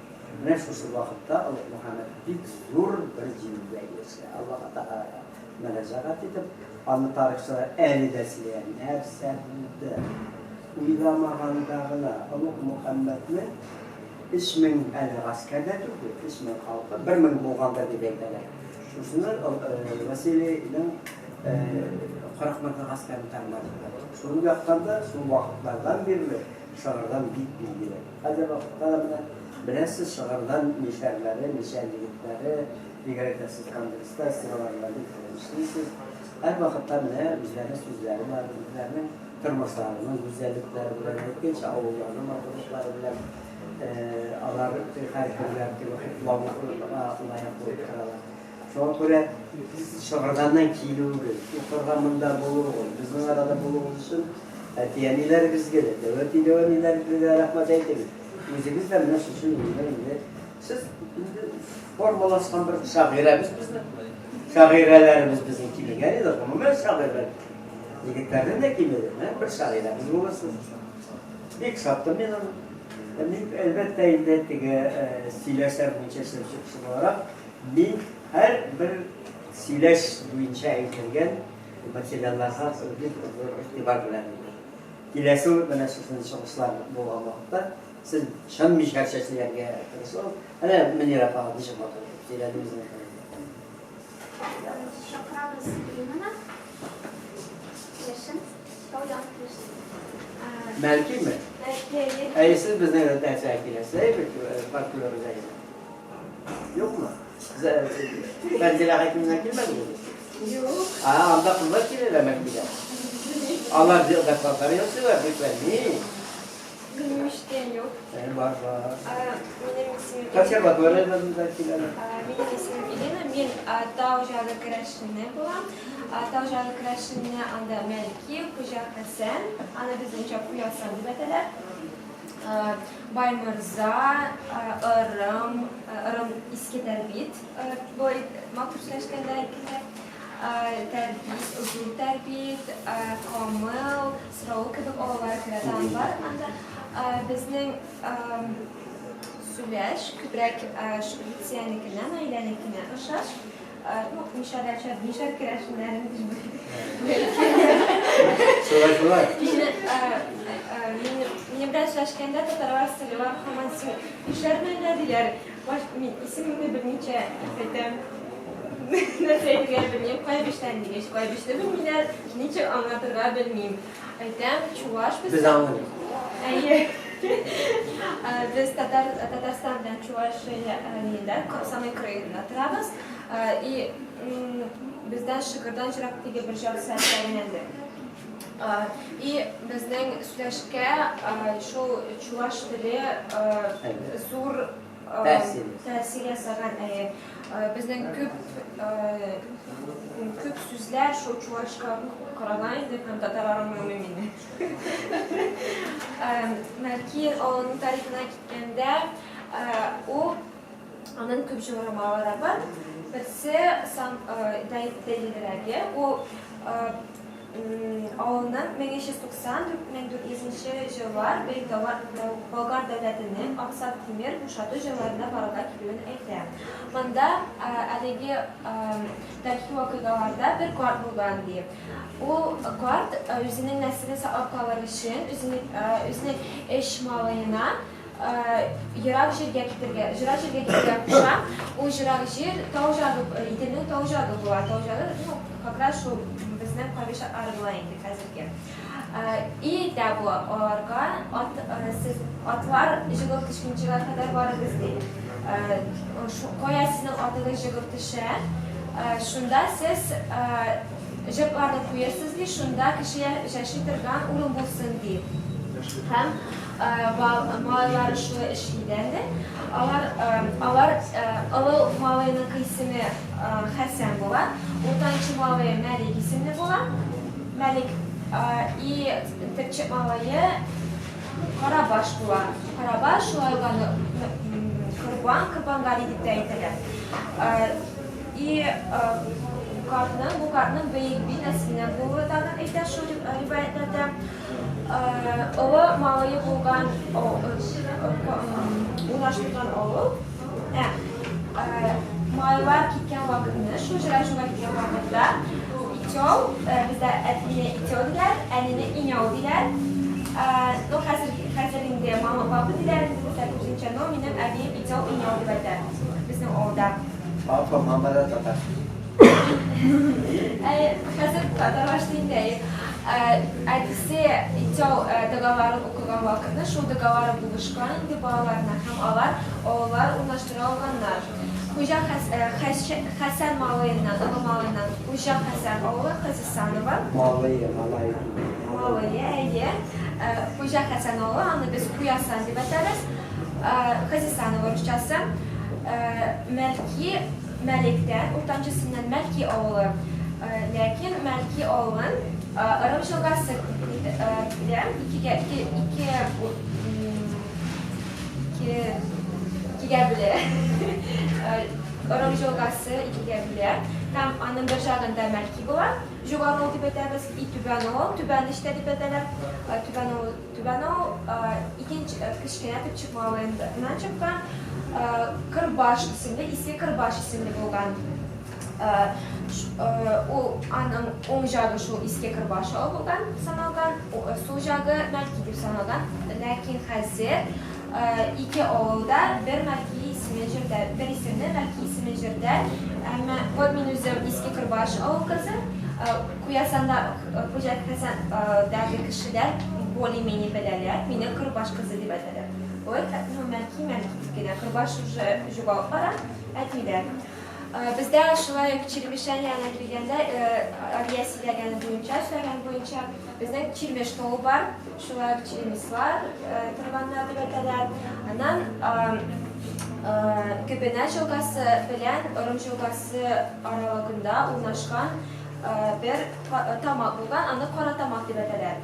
Менә шушы вакытта Олуг Мөхәммәд бик зур бер җиңүгә ирешә. Аллаһ Тәгаләгә мөрәҗәгать итеп, аны тарихчылар әле дә сөйләгән, нәрсә булды? Уйламаганда гына Олуг Мөхәммәднең 3000 әле гаскәр дә түгел, 3000 халкы, 1000 булгандыр дип әйтәләр. Шушыны Василийның 40 меңлек гаскәрен тәрмар итә. Шул яктан да, шул вакытлардан бирле Шыгырдан бик билгеле. Хәзер вакытта да менә беләсез, Шыгырдан мишәрләре, мишәр егетләре, бигрәк тә сез конгресста, сез алар белән бик тыгыз эшлисез. Һәрвакытта менә үзләренең сүзләре бар, үзләренең тормышларының гүзәллекләре белән, әйткәнчә, авылларының матурлыклары белән алар һәркемгә теге хуплауга лаек булып торалар. Шуңа күрә Шыгырданнан килүегез, укырга монда булуыгыз, безнең арада булуыгыз өчен әти-әниләрегезгә дә, дәү әти-дәү әниләрегезгә дә рәхмәт әйтегез. Үзегез дә менә шушы юлда инде сез инде формалашкан бер шагыйрәбез безнең. Шагыйрәләребез безнең кимегән иде, гомумән шагыйрьләр егетләрдән дә кимеде. Менә бер шагыйрәбез булырсыз. Бик шаттым мин аны. Мин, әлбәттә, инде теге сөйләшләр буенча эшләүче кеше буларак, Мин һәрбер сөйләш буенча әйтелгән материалларга бик зур игътибар белән идем. Киләсе менә шушы чыгышлар булган вакытта сез чын мишәрчә сөйләргә тырышыгыз. Әнә Мөнирә апа ничек матур итеп сөйләде үзенең турында. Чакырабыз Иринаны. Керәшен, Таудан керәшен. Мәлкиме? Мәлки, әйе. Әйе, сез безнең дәрескә киләсез, әйе бит, фольклор үзәгенә. Юкмы? Фәнзилә Хәкимовна килмәдеме? Юк. А, анда кызлар киләләр мәктәпкә. Алар докладлар ясыйлар, бик фәнни. Минем ишеткән юк. Ә, бар, бар. Минем исемем Консерваториядән дә киләләр. Минем исемем Ирина, мин Тау җаны керәшене булам. Тау җаны керәшене анда Мәлки, Хуҗа Хәсән, аны безнеңчә Куясан дип әйтәләр. Байморза, Ырым, Ырым Иске Тәрбит, болай матур сөйләшкәндә әйткәндә, Тәрбит, Зур Тәрбит, Камыл, Сораул кебек авыллар керә тагын бар анда. Безнең сөйләш күбрәк Швециянекенә, Наиләнекенә охшаш. Ну, мишәрләрчә, мишәр керәшеннәрен Шулай, шулай. Минем белән сөйләшкәндә татарлар сөйлиләр, һаман син мишәрме әллә диләр. Мин исемемне белмичә әйтәм. Нәрсә әйтергә белмим, Кайбычтан дигәч, Кайбычны белмиләр, ничек аңлатырга белмим. Әйтәм, чуваш без. Без аңлыйбыз. Әйе. Без Татар Татарстан белән Чувашия нидә, самый краенда торабыз. И бездән Шыгырдан җырак теге бер җар сәяхәтләреннән. И безнең сөйләшкә шул чуваш теле зур тәэсир ясаган. Әйе. Безнең күп күп сүзләр шул чувашка караган инде һәм татарлар аңламый мине. Мәлки авылының тарихына киткәндә, ул аның күп җылрамалары бар. Берсе сан дәлилрәге, ул Авылның 1390-1400 нче җыллар Бөек Болгар дәүләтенең Аксак Тимер бушату җылларына барлыкка килүен әйтә. Монда әлеге тарихи вакыйгаларда бер карт булган, ди. Ул карт үзенең нәселен саклап калыр өчен үзенең өч малаена ерак җиргә китергә, җырак җиргә китергә куша. Ул җырак җир тау җагы, Иделнең тау җагы була. Тау җагы, ну, как раз шул безнең Кайбыч атлары була инде хәзерге. И әйтә бу аларга, ат, сез атлар җыгылып төшкәнчегә кадәр барыгыз, ди. Кая сезнең атыгыз җыгылып төшә, шунда сез җыртларны куерсыз, ди, шунда кеше яши торган урын булсын, ди. Һәм Малайлары шулай эшли дә инде. Алар алар олы малайның исеме Хәсән була, уртанчы малае Мәлик исемле була. Мәлик и төпчек малае Карабаш була. Карабаш шулай ук аны Корбан, Корбангали дип тә әйтәләр. И картның, бу картның бөек би нәселеннән булуы тагын әйтә шул риваятьләрдә. Олы малае булган урнаштырган авыл. Малайлар киткән вакытны, шул җырашуга киткән вакытта Итёл, бездә әтине Итёл диләр, әнине Иняу диләр. Ну, хәзер, хәзер инде мама, папа диләр инде бездә күбесенчә, но минем әбием Итёл, Иняу дип әйтә безнең авылда. Папа, мама да татар. Хәзер татарлашты инде, әйе. Әтисе итәү догаларын укыган вакытны шул догалары булышкан инде балаларына һәм алар авыллар урнаштыра алганнар. Хуҗа Хәсән малаеннан, олы малаеннан Хуҗа Хәсән авылы, Хазисанова. Малые, малай түгел. Малые, әйе. Хуҗа Хәсән авылы, аны без Куясан дип әйтәбез. Хазисанова русчасы. Мәлки Мәлектән, уртанчысыннан Мәлки авылы. Ләкин Мәлки авылын Ырым җылгасы белән икегә, ике, ике, ике, икегә бүлә. Ырым җылгасы икегә бүлә. Һәм аның бер җагында Мәлки була. Җуган авыл дип әйтәбез. И Түбән авыл, Түбән Эштә дип әйтәләр. Түбән авыл, Түбән авыл икенче кечкенә төпчек малаеннан чыккан Кырбаш исемле, Иске Кырбаш исемле булган. Ул аның уң җагы шул Иске Кырбаш авыл булган саналган, сул җагы Мәлки дип саналган. Ләкин хәзер ике авылда бер Мәлки исемен җөртә, бер исемле Мәлки исемен җөртә. Әмма вот мин үзем Иске Кырбаш авыл кызы. Куясанда Хуҗа Хәсәндәге кешеләр более-менее беләләр, мине Кырбаш кызы дип әйтәләр. Ой, ну Мәлки, Мәлки дип кенә, Кырбаш уже югалып бара, әйтмиләр. Бездә шулай ук Чирмешән янына килгәндә, Алия сөйләгәне буенча, сөйләгән буенча, безнең Чирмеш тавы бар, шулай ук черемислар торганнар дип әйтәләр. Аннан Гөбенә җылгасы белән Орым җылгасы аралыгында урнашкан бер тамак булган, аны Кара тамак дип әйтәләр.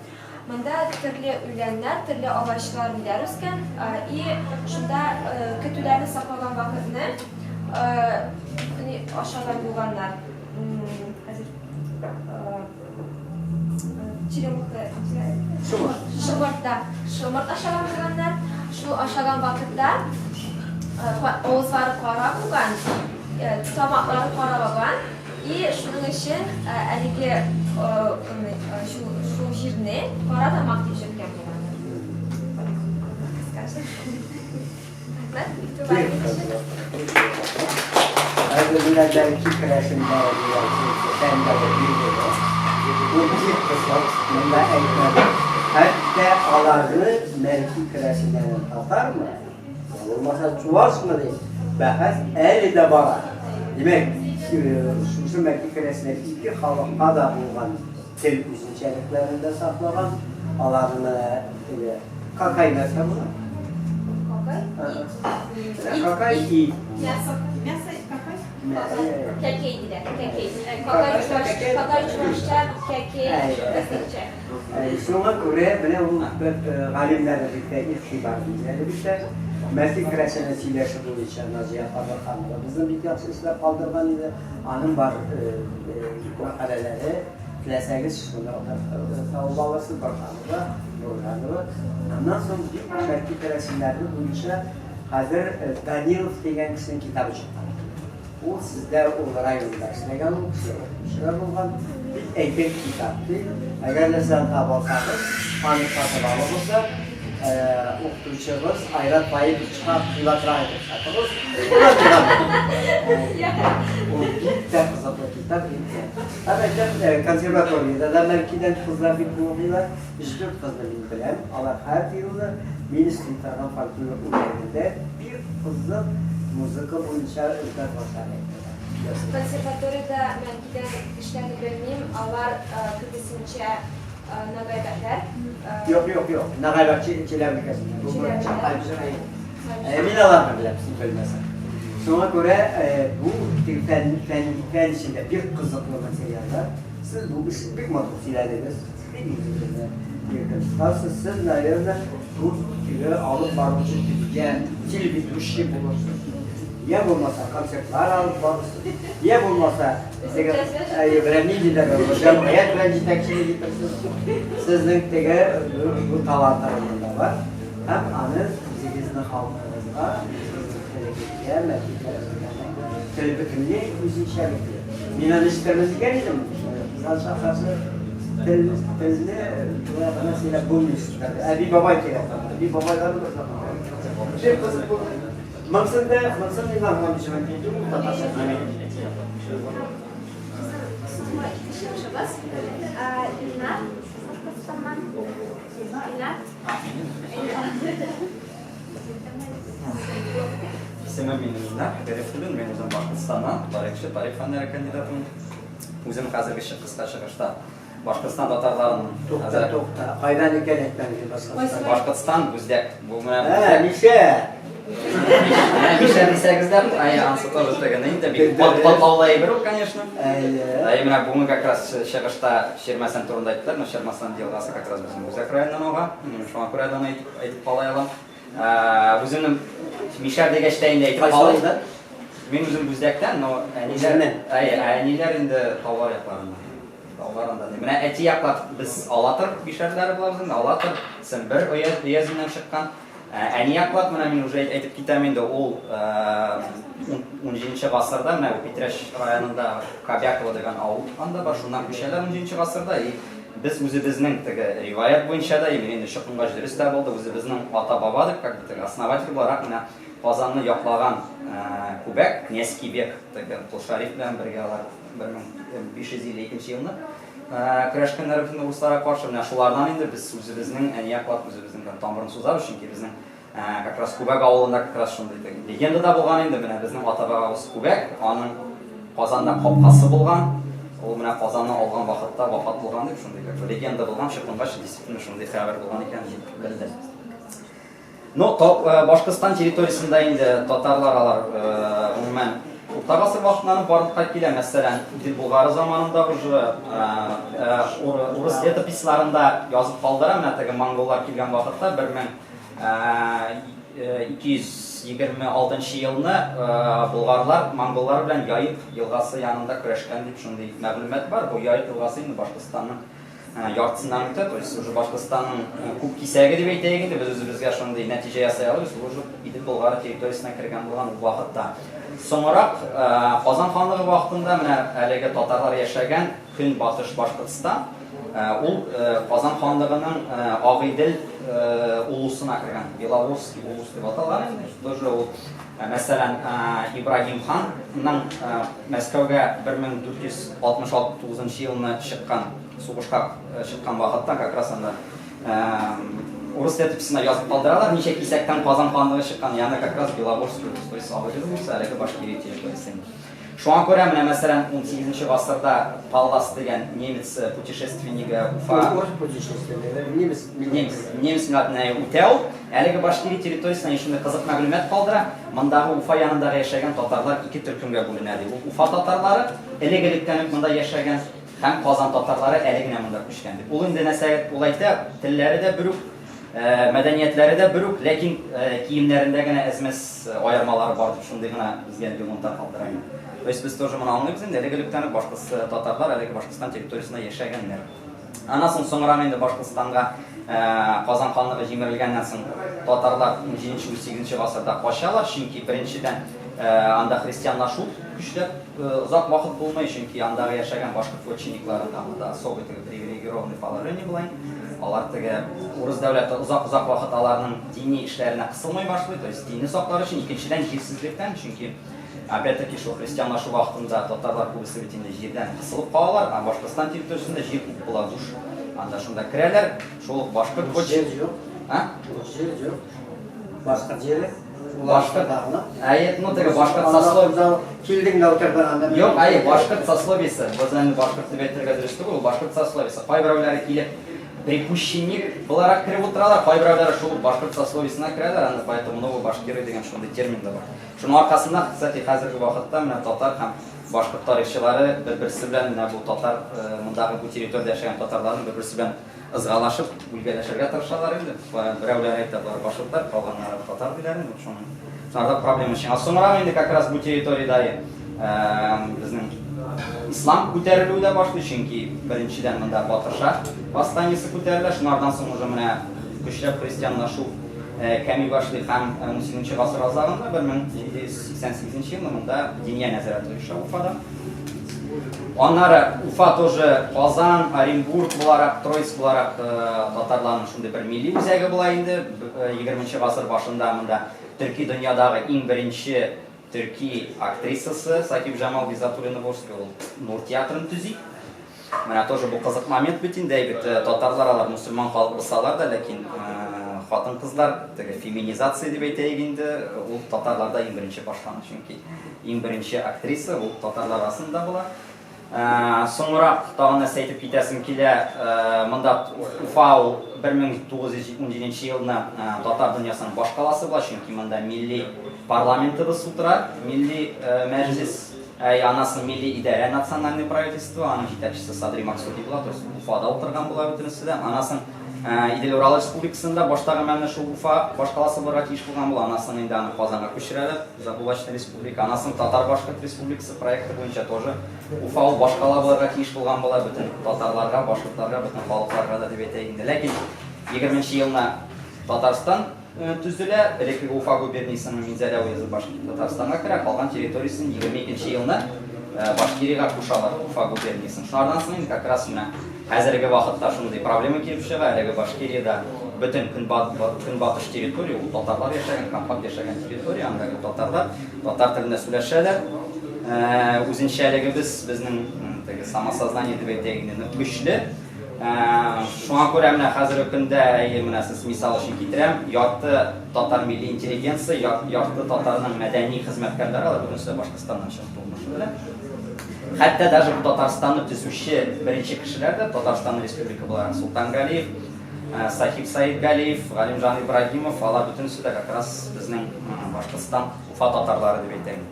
Монда төрле үләннәр, төрле агачлар, ниләр үскән. И шунда көтүләрне саклаган вакытны ашаган булганнар. Хәзер черемуха, шомырт, да, шомырт ашаган булганнар. Шул ашаган вакытта авызлары кара булган, тамаклары кара булган. И шуның өчен әлеге шул җирне Кара Тамак дип йөрткән булганнар. Кыскача. Рәхмәт, игътибарыгыз өчен. Хәзер менә бәлки керәшеннәр дигән сүз сәндә билгеле. Ул бик кызык, монда әйтмәдек. Хәтта аларны Мәрки керәшеннәре татармы, я булмаса чуашмы дип бәхәс әле дә бара. Димәк, шушы Мәрки керәшеннәр ике халыкка да булган тел үзенчәлекләрен дә саклаган. Аларны теге какай нәрсә була? Какай? Какай ит. Мясо. Мясо какай? Кәкәй диләр, кәкәй. Какай чуваш, какай чувашча, кәкәй безнеңчә. Шуңа күрә менә ул бер галимнәр бик тә игътибар бирә әлбәттә. Мәсих керәшене сөйләше буенча Наҗия Кадырханова безне бик яхшы эшләп калдырган иде. Аның бар мәкаләләре, теләсәгез, шуны табып алырсыз, Борһанова, Бурганова. Аннан соң бик Шәрки керәшеннәрне буенча хәзер Данилов дигән кешенең китабы чыккан. Ул сездә ул районда эшләгән ул кеше, укытучы да булган. Бик әйбәт китап ди. Әгәр дә сез аны таба алсагыз, аны сатып алыгыз да, укытучыгыз Айрат Фаиковичка кыйбатрак итеп сатыгыз. Ул бик тә кызыклы китап, бик тә. Һәм әйтәм, консерваториядә дә Мәлкидән кызлар бик күп укыйлар. Өч-дүрт кызны мин беләм. Алар һәр елны мин эшли торган фольклор үзәгендә бик кызык музыка буенча өлкә класслары әйтәләр. Консерваториядә Мәлкидән кешеләрне белмим, алар күбесенчә нагайбәкләр. Юк, юк, юк. Нагайбәк Чиләбе өлкәсендә. Бу Чиләбе. Мин аларны беләм, син белмәсәң. Шуңа күрә бу фән, фән, фән эчендә бик кызыклы материаллар. Сез бу эшне бик матур сөйләдегез. Бик үзегезне иркен тотасыз. Сез, наверное, бу теге алып баручы я телеведущий булырсыз. Я булмаса концертлар алып барырсыз. Я булмаса теге берәр нинди дә бер җәмгыять белән җитәкчелек итерсез. Сезнең теге бу талантыгыз монда бар. Һәм аны үзегезнең халкыгызга, үзегезнең телегезгә, мәдәниятегезгә тел бөтенләй үзенчәлекле. Мин аны ишетермез икән идем. Кызганычка каршы, тел, телне болай гына сөйләп булмый. Әби бабай кирәк анда. Әби бабайларны бер заман. Бик кызык булды. Монсын да, монсын мин аңламыйча мөмкин түгел, татарча сөйләмәй. Чыгышыбыз. Илнар, Башкортстаннан. Илнар. Исемем минем Илнар Гарифуллин, мин үзем Башкортстаннан, тарихчы, тарих фәннәре кандидатымын. Үзем хәзерге кыска чыгышта Башкортстан татарларының Тукта, тукта. Кайдан икән әйтмәдең Башкортстан? Башкортстан Бүздәк. Бу менә Ә, Мишә. Менә Мишә дисәгез дә, ай, ансы тоже тегене инде бик катлаулы әйбер ул, конечно. Әйе. Әй, менә бүген как раз чыгышта Чирмәсән турында әйттеләр. Менә Чирмәсән елгасы как раз безнең Бүздәк районыннан ага. Шуңа күрә дә аны әйтеп, әйтеп кала алам. Үземнең Мишәр дигәч тә инде әйтеп калыйм. Мин үзем Бүздәктән, но әниләр, әй, әниләр инде таулар якларыннан. Таулар анда. Менә әти яклап без Алатыр мишәрләре булабыз инде. Алатыр, Сембер өязеннән чыккан. Әни яклап, менә мин уже әйтеп китәм инде, ул 17 гасырда, менә Питрәч районында Кобяково дигән авыл анда бар, шуннан күчәләр 17 гасырда. И без үзебезнең теге риваять буенча да, и инде чокынгач дөрес тә булды, үзебезнең ата-баба дип, как бы теге основатель буларак менә Казанны яклаган Күбәк, князь Кибек, теге Кол Шәриф белән бергә алар 1552 елны көрәшкәннәр бөтен урысларга каршы. Менә шулардан инде без үзебезнең әни яклап үзебезнең тамырын сузабыз, чөнки безнең как раз Күбәк авылында как раз шундый легенда да булган инде. Менә безнең ата-бабабыз Күбәк, аның Казанда капкасы булган. Ул менә Казанны алган вакытта вафат булган дип шундый как бы легенда булган. Чыккангач, действительно шундый хәбәр булган икән дип белдем. Ну, Башкортстан территориясендә инде татарлар алар гомумән урта гасыр вакытыннан ук барлыкка килә. Мәсәлән, Идел Болгары заманында уже урыс летописьларында язып калдыра, менә теге монголлар килгән вакытта 1226 елны болгарлар монголлар белән Яик елгасы янында көрәшкән дип шундый мәгълүмат бар. Бу Яик елгасы инде Башкортстанның яртысыннан үтә, то есть уже Башкортстанның күп кисәге дип әйтәйек инде, без үзебезгә шундый нәтиҗә ясый алабыз, ул уже Идел Болгары территориясенә кергән булган ул вакытта. Соңрак Казан ханлыгы вакытында менә әлеге татарлар яшәгән Көнбатыш Башкортстан, ул Казан ханлыгының Агыйдел улусына кергән, Беловолжский улус дип аталган инде, тоже ул, мәсәлән, Ибраһим ханның Мәскәүгә 1469 елны чыккан сугышка чыккан вакытта как раз анда Урыс летописенә язып калдыралар, ничә кисәктән Казан ханлыгы чыккан, ягъни как раз Белогорск өлкәсе, то есть Агыйдел булса, әлеге Башкирия территориясе. Шуңа күрә менә мәсәлән 18 гасырда Паллас дигән немец путешественнигы Уфа Урыс путешественнигы, немец немец немец милләтенә үтә ул. Әлеге Башкирия территориясенә шундый кызык мәгълүмат калдыра. Мондагы Уфа янындагы яшәгән татарлар ике төркемгә бүленә ди. Ул Уфа татарлары элек-электән үк монда яшәгән һәм Казан татарлары әле генә монда күчкән дип. Ул инде нәрсә ул әйтә, телләре дә бер үк, мәдәниятләре дә бер үк, ләкин киемнәрендә генә әз-мәз аермалары бар дип шундый гына безгә лимонтар калдыра инде. То есть без тоже моны аңлыйбыз инде, элек-электән үк башкорт татарлар әлеге Башкортстан территориясендә яшәгәннәр. Аннан соң соңрак инде Башкортстанга Казан ханлыгы җимерелгәннән соң татарлар 17-18 гасырда качалар, чөнки беренчедән анда христианлашу көчләп озак вакыт булмый, чөнки андагы яшәгән башкорт вотчинникларында анда особый теге привилегированный положение була инде. Алар теге урыс дәүләте озак-озак вакыт аларның дини эшләренә кысылмый башлый, то есть динне саклар өчен, икенчедән җирсезлектән, чөнки опять-таки шул христианлашу вакытында татарлар күбесе бит инде җирдән кысылып калалар, ә Башкортстан территориясендә җир күп була, буш. Анда шунда керәләр, шул ук башкорт Җир юк. А? Җир юк. Башкорт җире. Башкорт. Әйе, ну теге башкорт сословие. Килдең дә утырдың анда. Юк, әйе, башкорт сословиесе. Без аны башкорт дип әйтергә дөрес түгел, ул башкорт сословиесе. Кайберәүләре килеп припущенник буларак кереп утыралар, кайберәүләре шул ук башкорт сословиесенә керәләр, анда поэтому новые башкиры дигән шундый термин да бар. Шуның аркасында, кстати, хәзерге вакытта менә татар һәм башкорт тарихчылары бер-берсе белән менә бу татар мондагы бу территориядә яшәгән татарларның бер-берсе белән ызгалашып, бүлгәләшергә тырышалар инде. Берәүләр әйтә, болар башкортлар, калганнары татар диләр инде. Шуның шунарда проблема чыга. Соңрак инде как раз бу территориядә безнең ислам күтәрелү дә башлый, чөнки беренчедән монда Батырша восстаниесе күтәрелә, шунардан соң уже менә көчләп христианлашу кәми башлый һәм 18 гасыр азагында 1788 елны монда Диния нәзарәте оеша Уфада. Аннары Уфа тоже Казан, Оренбург буларак, Троицк буларак татарларның шундый бер милли үзәге була инде. 20 гасыр башында монда төрки дөньядагы иң беренче төрки актрисасы Сахибҗамал Гизатуллина-Волжская ул Нур театрын төзи. Менә тоже бу кызык момент бит инде, әйбәт, татарлар алар мусульман халык булсалар да, ләкин хатын-кызлар теге феминизация дип әйтәек инде, ул татарларда иң беренче башлана, чөнки иң беренче актриса ул татарлар арасында була. Соңрак тагын нәрсә әйтеп китәсем килә, монда Уфа ул 1917 елны татар дөньясының башкаласы була, чөнки монда милли парламентыбыз утыра, милли мәҗлис. Әй, анасы милли идарә, национальное правительство, аның җитәкчесе Садри Максуди була, то есть Уфада утырган була бөтенесе дә. Анасын Идел-Урал республикасында баштагы мәлне шул Уфа башкаласы булырга тиеш булган була. Анасын инде аны Казанга күчерәләр, Забулачный республика. Анасын Татар-Башкорт республикасы проекты буенча тоже Уфа ул башкала булырга тиеш булган була, бөтен татарларга, башкортларга, бөтен халыкларга да дип әйтәйек инде. Ләкин 20 елны Татарстан төзелә, элеккеге Уфа губерниясенең Минзәлә уезы Татарстанга керә, калган территориясен 22 елны Башкириягә кушалар Уфа губерниясен. Шунардан соң инде как раз менә хәзерге вакытта шундый проблема килеп чыга, әлеге Башкириядә бөтен көнбатыш территория, ул татарлар яшәгән, компакт яшәгән территория, андагы татарлар татар телендә сөйләшәләр. Үзенчәлегебез безнең теге самосознание дип әйтәйек инде, нык көчле. Шуңа күрә менә хәзерге көндә, әйе, менә сез мисал өчен китерәм, ярты татар милли интеллигенция, ярты татарның мәдәни хезмәткәрләре, алар бөтенесе дә Башкортстаннан чыгып тумышы белән. Хәтта даже бу Татарстанны төзүче беренче кешеләр дә, Татарстан республика буларак Солтан Галиев, Сахиб Саид Галиев, Галимҗан Ибрагимов, алар бөтенесе дә как раз безнең Башкортстан, Уфа татарлары дип әйтәм.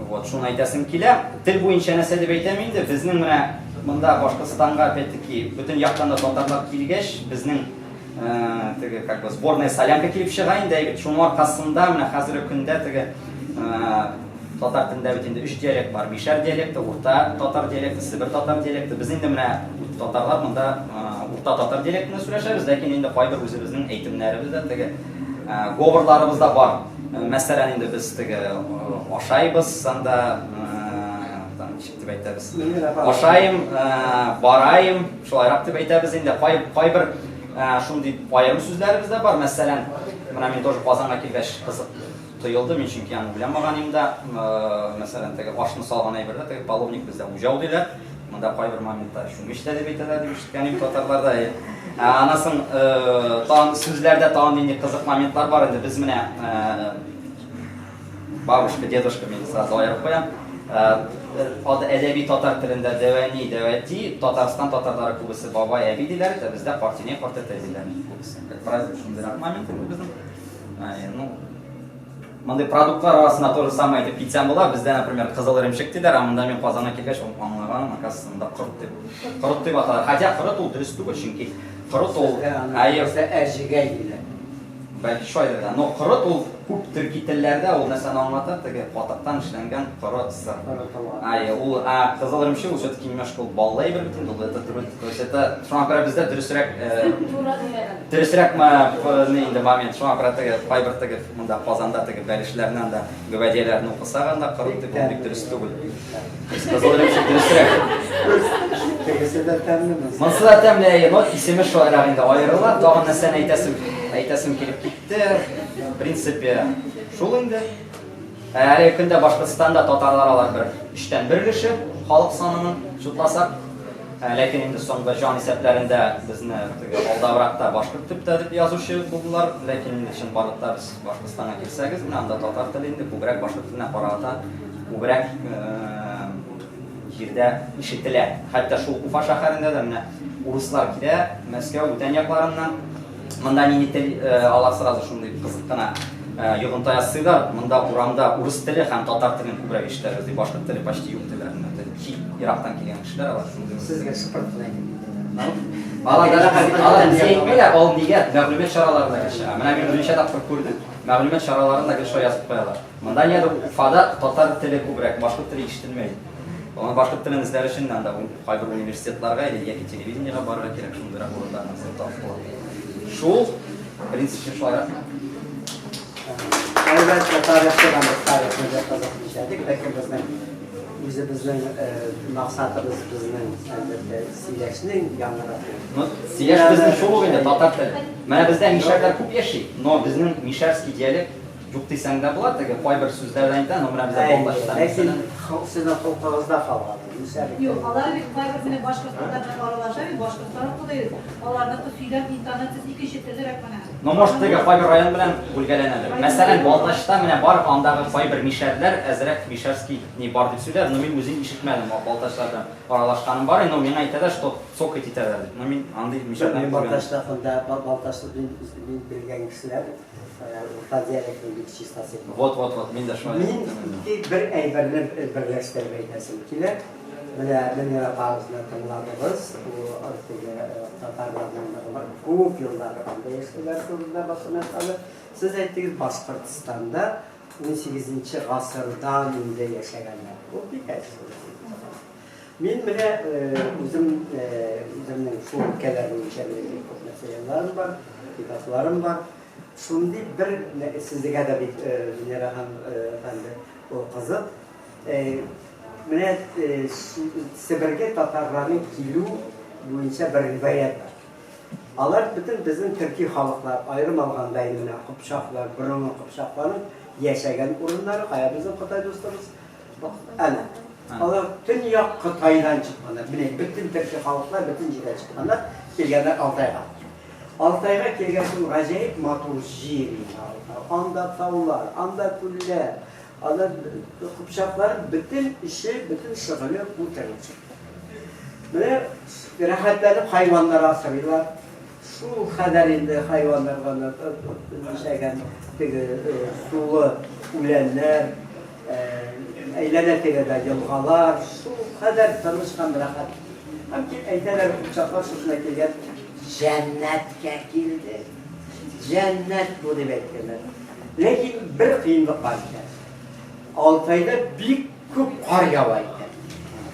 Вот, шуны әйтәсем килә. Тел буенча нәрсә дип әйтәм инде, безнең менә монда Башкортстанга опять-таки бөтен яктан да татарлар килгәч, безнең теге как бы сборная солянка килеп чыга инде, әйбәт. Шуның аркасында менә хәзерге көндә теге татар телендә бит инде өч диалект бар. Мишәр диалекты, урта татар диалекты, себер татар диалекты. Без инде менә татарлар монда урта татар диалектында сөйләшәбез, ләкин инде кайбер үзебезнең әйтемнәребез дә теге говорларыбыз да бар. Мәсәлән, инде без теге ашайбыз анда, там ничек дип әйтәбез? Ашаем, бараем, шулайрак дип әйтәбез инде. Кайбер шундый аерым сүзләребез дә бар. Мәсәлән, менә мин тоже Казанга килгәч кызык тоелды, мин чөнки аны уйламаган идем дә. Мәсәлән, теге ашны салган әйбердә теге половник бездә уҗау диләр. Монда кайбер моментта чүмеч тә дип әйтәләр дип ишеткән идем татарларда. Аннан соң тагын сүзләрдә тагын нинди кызык моментлар бар инде. Без менә бабушка, дедушка мин сразу аерып куям. Әдәби татар телендә дәвәни, дәвәти, Татарстан татарлары күбесе бабай, әби диләр, ә бездә картине, картәтәй диләр күбесе. Как правило, шундыйрак момент инде безнең. Ну, мондый продуктлар арасында то же самое әйтеп китсәм була. Бездә, например, кызыл эремчек диләр, ә монда мин Казанга килгәч, аңлаганым, оказывается, монда корт дип. Корт дип аталар. Хотя корот ул дөрес түгел, чөнки корот ул Әйе, әҗегәй диләр. Бәлки шулайдыр да. Но корот ул күп төрки телләрдә ул нәрсәне аңлата, теге катыктан эшләнгән коры сыр. Әйе, ул ә кызыл эремчек ул все-таки немножко ул баллы әйбер бит инде, ул это то есть это шуңа күрә бездә дөресрәк дөресрәк не инде момент. Шуңа күрә теге кайбер теге монда Казанда теге бәлешләрне анда гөбәдияләрне укысак анда корот дип ул бик дөрес түгел. Кызыл эремчек дөресрәк. Тегесе дә тәмле. Монысы да тәмле, әйе, но исеме шулайрак инде аерыла. Тагын нәрсәне әйтәсем, әйтәсем килеп китте. В принципе, шул инде. Әлеге көндә Башкортстанда татарлар алар бер өчтән бер өлеше халык санының чутласак. Ләкин инде соңгы җан исәпләрендә безне теге алдабрак та башкорт дип тә дип язучы булдылар. Ләкин инде чынбарлыкта без Башкортстанга килсәгез, менә анда татар теле инде күбрәк башкорт теленә карата күбрәк җирдә ишетелә. Хәтта шул Уфа шәһәрендә дә менә урыслар килә, Мәскәү, бүтән якларыннан. Монда нинди тел, алар сразу шундый кызык кына йогынты ясыйлар. Монда урамда урыс теле һәм татар телен күбрәк ишетәбез, ди. Башкорт теле почти юк диләр. Чит ерактан килгән кешеләр алар шундый. Сезгә шыпырт кына әйтеп китәләр. Алар даже алар безгә әйтмиләр, ул нигә мәгълүмат чараларында гел чыга. Менә мин берничә тапкыр күрдем, мәгълүмат чараларында гел шулай язып куялар. Монда нигәдер Уфада татар теле күбрәк, башкорт теле ишетелмәй. Аны башкорт телен эзләр өчен анда кайбер университетларга или яки телевидениегә барырга кирәк, шундыйрак урыннарны эзләп табып була. Шул, в принципе, шулайрак. Әлбәттә, тарихчы да без тарихны да кызык ишәдек, ләкин безнең үзебезнең максатыбыз безнең, әлбәттә, сөйләшнең яңгырату. Ну, сөйләш безнең шул ук инде, татар теле. Менә бездә мишәрләр күп яши, но безнең мишәрский диалект Юк дисәң дә була, теге кайбер сүзләрдән әйтә, но менә бездә Балтачта Ләкин сезнең холкыгызда калган. Юк, алар бит кайбер менә башкортларда белән аралаша бит, башкортлар укыды. Аларныкы сөйләм интонациясе икенче төрлерәк менә. Но может теге кайбер район белән бүлгәләнәдер. Мәсәлән, Балтачта менә бар андагы кайбер мишәрләр әзрәк мишәрский ни бар дип сөйләр, но мин үзем ишетмәдем, Балтачлар белән аралашканым бар, но миңа әйтәләр, что цокать итәләр дип. Но мин андый мишәрләрне күргәнем. Мин Балтачта анда Балтачта мин белгән кешеләр Урта диалектның бик чистасы. Вот, вот, вот, мин дә шулай. Мин тик бер әйберне берләштереп әйтәсем килә. Менә Мөнир апагызны тыңладыгыз. Ул теге татарларның күп еллар анда яшәүләр турында басым ясады. Сез әйттегез, Башкортстанда 18 гасырдан инде яшәгәннәр. Ул бик әз. Мин менә үзем үземнең шул өлкәләр буенча минем бик күп материалларым бар, китапларым бар. Шундый бер сезгә дә бик Венера ханым әфәнде ул кызык. Менә Себергә татарларның килү буенча бер риваять бар. Алар бөтен безнең төрки халыклар, аерым алганда инде менә кыпчаклар, борынгы кыпчакларның яшәгән урыннары, кая безнең Кытай дустыбыз? Әнә. Алар төньяк Кытайдан чыкканнар. Менә бөтен төрки халыклар бөтен җирдән чыкканнар, килгәннәр Алтайга. Алтайга килгән соң гаҗәеп матур җир инде Алтай. Анда таулар, анда күлләр, анда кыпчаклар бөтен эше, бөтен шөгыле бу терлекчелек. Менә рәхәтләнеп хайваннар асрыйлар. Шул кадәр инде хайваннарга нишәгән теге сулы үләннәр, әйләнә-тирәдә елгалар, шул кадәр тыныч һәм рәхәт. Һәм кил әйтәләр, курчаклар шушында килгән, җәннәткә килде. Җәннәт бу дип әйткәннәр. Ләкин бер кыенлык бар икән. Алтайда бик күп кар ява икән.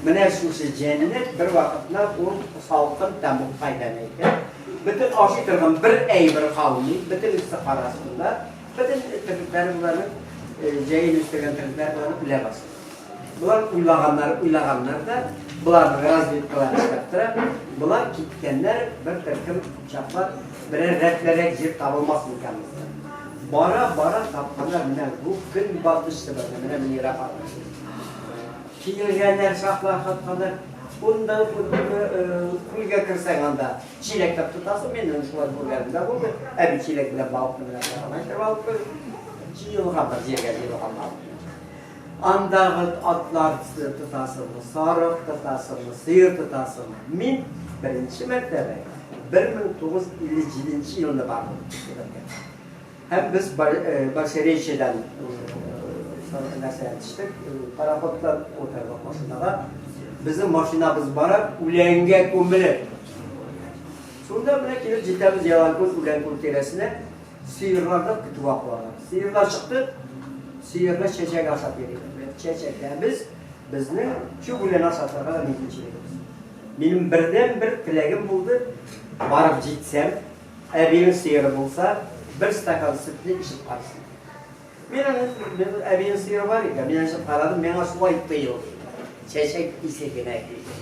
Менә шушы җәннәт бер вакытна ул салкын тәмугка әйләнә икән. Бөтен ашый торган бер әйбер калмый, бөтенесе кар астында. Бөтен терлекләре боларның, җәен үстергән терлекләре боларның үлә башлый. Болар уйлаганнар, уйлаганнар да, боларның разведкалары эшләп тора. Болар киткәннәр, бер төркем кыпчаклар, берәр рәтлерәк җир табылмас микән безгә. Бара, бара тапканнар менә бу көнбатыш Себерне, менә Мөнирә ханым. Килгәннәр, шаклар катканнар. Унда күлгә керсәң анда чиләкләп тотасың. Мин аны шулай күргәнем дә булды. Әби чиләк белән балыкны менә торган алып кереп, җыелган бер җиргә җыелган балык. Андагы атлар тотасыңмы, сарык тотасыңмы, сыер тотасыңмы. Мин беренче мәртәбә 1957 елны бардым Себергә. Һәм без Большеречьедән нәрсәдән төштек, пароходтан утырдык машинага. Безнең машинабыз бара үләнгә күмелеп. Шунда менә килеп җитәбез Яланкүл, Үләнкүл тирәсенә. Сыерларда көтү аклана. Сыерлар чыкты, сыерлар чәчәк ашап йөриләр. Чәчәк. Ә без безнең чүп үлән ашатырга да мөмкинчелегебез. Минем бердәнбер теләгем булды, барып җитсәм, Әбинең сыеры булса, бер стакан сөтне эчеп карыйсың. Мин аны, әбинең сыеры бар икән, мин эчеп карадым, миңа шулай тоелды. Чәчәк исе генә килде.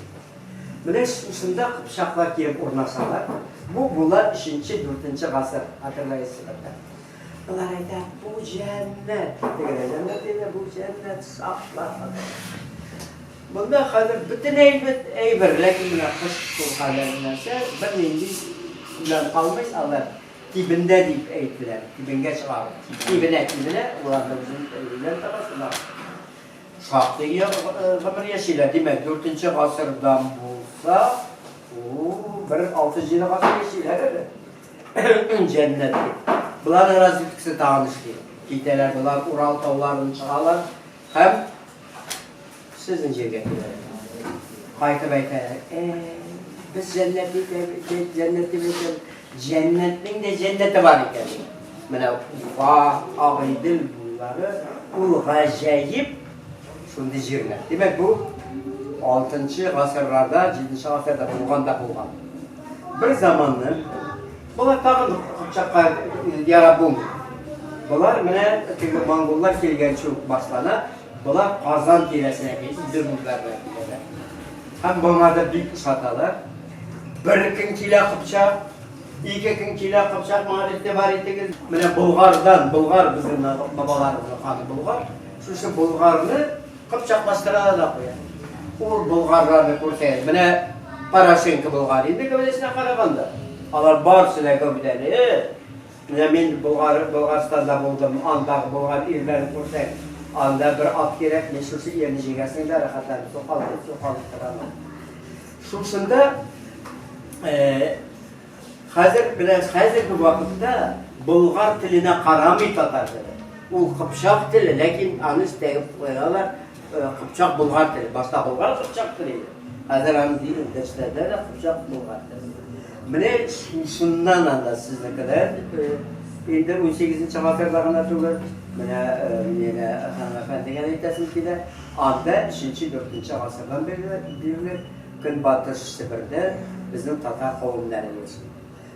Менә шушында кыпчаклар килеп урнашалар. Бу була өченче-дүртенче гасыр, хәтерләгез бәлки. Болар әйтә, бу җәннәт. Теге дә җәннәт диде, бу җәннәт, сафлар. Монда хәзер бөтен әйбәт әйбер, ләкин менә кыш шул хәлләр нәрсә, бернинди үлән калмый, алар тибендә дип әйтелә, тибенгә чыга. Тибенә, тибенә, улар да үзен үлән таба, шунда шактый гомер яшиләр. Димәк, дүртенче гасырдан булса, ул бер 6-7 гасыр яшиләр әле. Җәннәт дип. Боларның разведкасы тагын эшли. Китәләр болар Урал тауларын чыгалар һәм Сезнең җиргә киләләр. Кайтып әйтәләр, Әй, без җәннәт итәбез, җәннәт дип әйтәбез. Җәннәтнең дә җәннәте бар икән. Менә Уфа, Агыйдел буйлары ул гаҗәеп шундый җирләр. Димәк, бу 6 гасырларда, 7 гасырда булган да булган. Бер заманны болар тагын Кыпчакка ярап булмый. Болар менә теге монголлар килгәнче үк башлана. Болар Казан тирәсенә килеп, Идел буйларына киләләр. Һәм моңа да бик ошаталар. Бер көн килә кыпчак, ике көн килә кыпчак, моңа игътибар итегез. Менә Болгардан, Болгар безнең бабаларыбызның ханы Болгар. Шушы Болгарны кыпчаклаштыра да куя. Ул болгарларны күрсәгез, менә Порошенко болгар инде гәүдәсенә караганда. Алар барысы да гәүдәле. Менә мин Болгар, Болгарстанда булдым, андагы болгар ирләрен күрсәң, анда бер ат кирәк, мин шушы ирне җигәсең дә, рәхәтләнеп сукалый, сукалый торалар. Шушында э, хәзер менә хәзерге вакытта болгар теленә карамый татар теле. Ул кыпчак теле, ләкин аны өстәгеп куялар, Кыпчак болгар теле. Башта болгар кыпчак теле иде. Хәзер аны дәресләрдә дә кыпчак болгар теле. Менә шушыннан анда сезнекеләр инде 18 гасырда гына түгел, менә менә Ханым әфәндегә дә әйтәсем килә, анда 3-4 гасырдан бирле Көнбатыш Себердә безнең татар кавемнәре яши.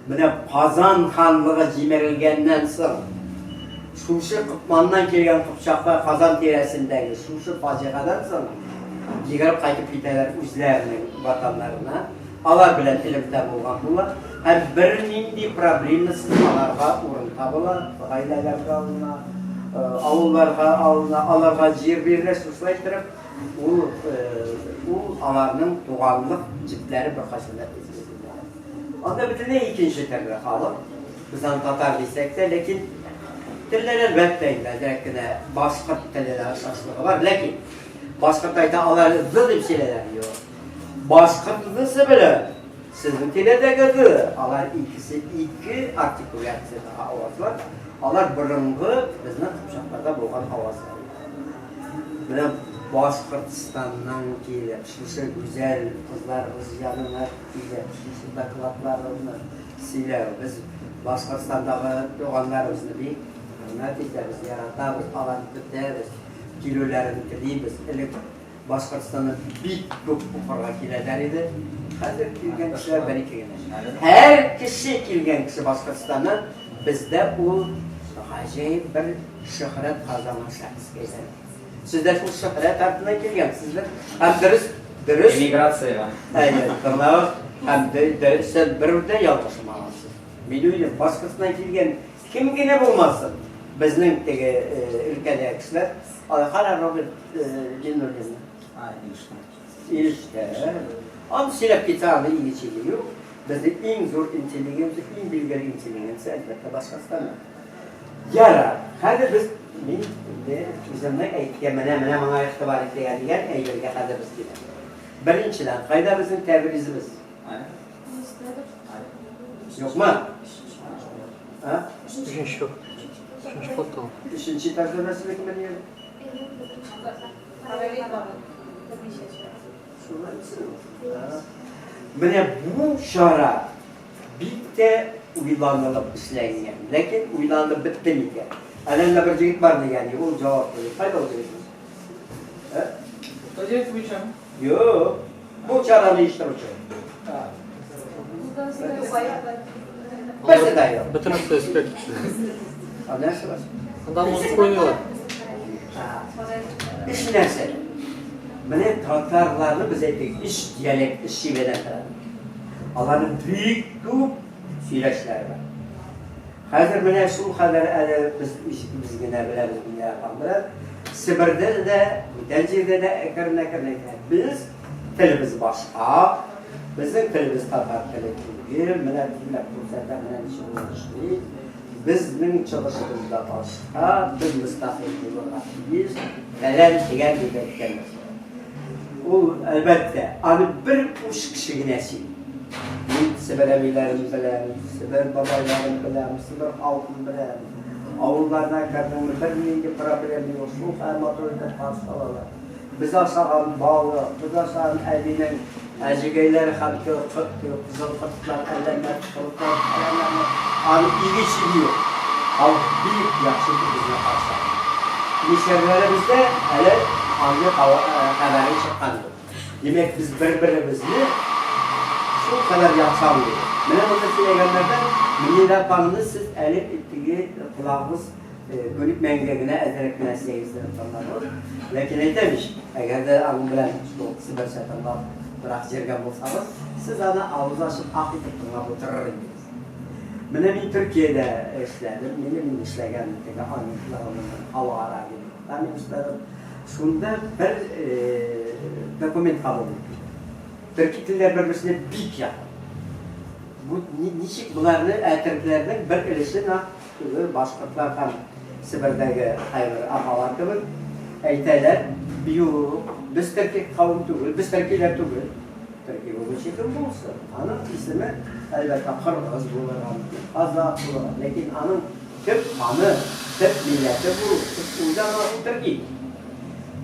Менә Казан ханлыгы җимерелгәннән соң, шушы Кытманнан килгән кыпчаклар Казан тирәсендәге шушы фаҗигадан соң йөгереп кайтып китәләр үзләренең ватаннарына. Алар белән элемтә булган була һәм бернинди проблемасыз аларга урын табыла, гаиләләргә алына, авылларга алына, аларга җир бирелә, шушылай иттереп, ул, ул аларның туганлык җепләре беркайчан да өзелмәгән. Анда бөтенләй икенче төрле халык. Без аны татар дисәк тә, ләкин телләр әлбәттә инде әзрәк кенә башкорт теленә охшашлыгы бар. Ләкин башкорт әйтә, алар з дип сөйләләр. Юк. Башкорт зсы белән сезнең тирәдәге з, алар икесе ике артикуляциядәге авазлар. Алар борынгы безнең кыпчакларда булган авазлар. Менә Башкортстаннан килеп, шушы гүзәл кызларыбыз янына килеп, шушы докладларны сөйләү. Без Башкортстандагы туганнарыбызны бик хөрмәт итәбез, яратабыз, аларны көтәбез, килүләрен телибез. Элек Башкортстаннан бик күп укырга киләләр иде. Хәзер килгән кешеләр бер-ике генә. Һәр кеше килгән кеше Башкортстаннан бездә ул гаҗәеп бер шөһрәт казанган шәхескә әйләнә. Сез дә шул шөһрәт артыннан килгәнсездер. Һәм дөрес, дөрес. Эмиграциягә. Әйе, тыңлагыз. Һәм дөрес, сез бер дә ялгышмагансыз. Мин уйлыйм, Башкортстаннан килгән кем генә булмасын, безнең теге өлкәдә кешеләр, алар кара Роберт Гиннуллинны. А, Илештә. Илештә. Аны сөйләп китсә, аны иге-чиге юк. Безнең иң зур интеллигенция, иң билгеле интеллигенция, әлбәттә, Башкортстаннан. Ярар, хәзер без мин инде үземнең әйткән менә менә моңа игътибар итегә дигән әйбергә хәзер без киләбез. Беренчедән, кайда безнең Тәбризебез? Юкмы? А? Өченче. Өченче катта ул. Өченче этажда нәрсә кем? Менә бу чара бик тә уйланылып эшләнгән. Ләкин уйланып бетте микән? Әле анда бер җегет бар дигән, ул җавап бирде. Кайда ул җегет? Ә? Җегет буенчамы? Юк. Бу чараны оештыручы. Берсе дә юк. Бөтенесе өскә китте. А нәрсә бар? Анда музыка уйныйлар. Өч нәрсә. Менә татарларны без әйтик, өч диалект, өч шивәдән тора. Аларның бик күп сөйләшләре бар. Хәзер менә шул кадәр әле без үзебез генә беләбез, менә апам белән. Себердә дә, бүтән җирдә дә әкрен-әкрен әйтә. Без телебез башка, безнең телебез татар теле түгел, менә димәк күрсәтә, менә ничек ул эшли. Безнең чыгышыбыз да башка, без мөстәкыйль булырга тиеш, фәлән дигән дип әйткән нәрсә. Ул, әлбәттә, аны бер уч кеше генә сөйли. Мин Себер әбиләрен беләм, Себер бабайларын беләм, Себер халкын беләм. Авылларда кердеңме, бернинди проблема юк, шул хәл матур итеп каршы алалар. Без ашаган балык, без ашаган әбинең әҗегәйләре һәм кызыл кортлар, әллә нәрсә кортлар, фәләннәрне, аның иге-чиге юк. Халык бик яхшы итеп безне каршы ала. Мишәрләребездә әле андый хәбәре чыккан юк. Димәк, без бер-беребезне шул кадәр яхшы аңлыйбыз. Менә монда сөйләгәннәрдән Мөнирә апаңны сез әле теге колагыгыз күнекмәгәнгә генә әзрәк кенә сөйләгез тыңладыгыз. Ләкин әйтәм ич, әгәр дә аның белән шул себерчә тыңлап бераз йөргән булсагыз, сез аны авыз ачып ах итеп тыңлап утырыр идегез. Менә мин Төркиядә эшләдем, минем инде эшләгән теге агентлыгымның халыкара агентлыкта мин эшләдем. Шунда бер документ кабул иттек. Төрки телләр бер-берсенә бик якын. Бу ничек боларны, ә төркләрнең бер өлеше нәкъ теге башкортлар һәм Себердәге кайбер апалар кебек әйтәләр, юк, без төрки кавым түгел, без төркиләр түгел. Төрки булмыйча кем булсын? Аның исеме, әлбәттә, кыргыз булырга мөмкин, казак булырга, ләкин аның Төп каны, төп милләте бу, төп уйда ул төрки.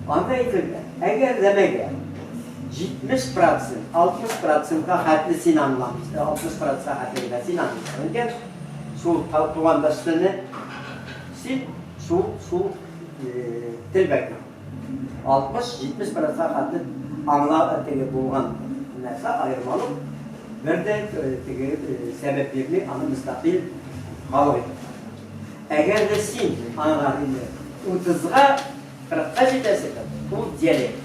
Анда әйтелгән, әгәр дә мәгәр 70 процент, 60 процентка хәтле син аңламыйсың, 60 процентка хәтле генә син аңлыйсың икән, шул тугандаш телне, син шул, шул тел вәкиле. 60-70 процентка хәтле аңла теге булган нәрсә аермалы бер дә теге сәбәп бирми аны мөстәкыйль халык итеп. Әгәр дә син аңа инде 30-га, 40-ка җитәсең, ул диалект.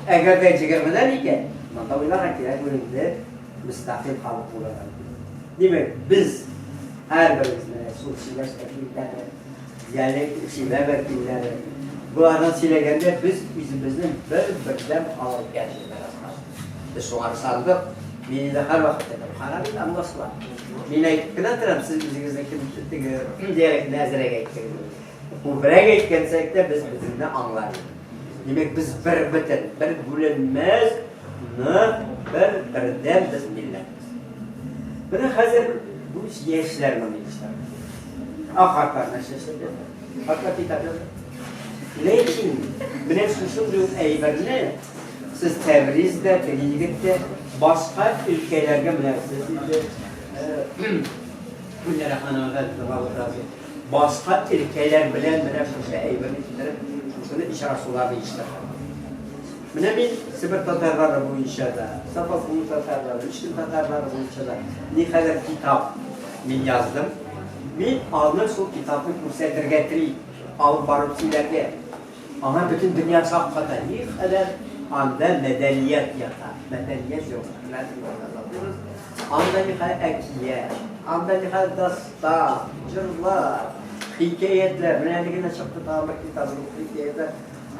Әгәр дә 20-дән икән, монда уйларга кирәк, бу инде мөстәкыйль халык булырга мөмкин. Димәк, без һәрберебез менә шул сөйләш вәкилләре, диалект шивә вәкилләре, болардан сөйләгәндә без үзебезнең бер бердәм халык икәнебезне расладык. Без шуңа ышандык. Мин инде һәрвакыт әйтәм, кара бит аңлашыла. Мин әйтеп кенә торам, сез үзегезнең теге диалектны әзрәк әйттегез. Күбрәк әйткәнсәк тә без безне аңлар идек. Димәк, без бер бөтен, бер бүленмәс, нык, бер бердәм без милләтбез. Менә хәзер бу яшьләр моны эшләр. Ә картлар нәрсә эшләп ята? Картлар китап яза. Ләкин менә шушындый ук әйберне сез Тәбриздә, теге егет тә башка өлкәләргә менә сез инде Гөлнара ханымга тыңлап утырасыз. Башка өлкәләр белән менә шушы әйберне китереп, шушыны очрашуларны оештырган. Менә мин Себер татарлары буенча да, Сафакул татарлары, Мишкин татарлары буенча да никадәр китап мин яздым. Мин аны шул китапны күрсәтергә телим, алып барып сөйләргә. Аңа бөтен дөнья шакката, никадәр анда мәдәният ята. Мәдәният җәүһәрләр. Анда никадәр әкият, анда никадәр дастан, җырлар, хикәятләр. Менә әле генә чыкты тагын бер китап, хикәятләр.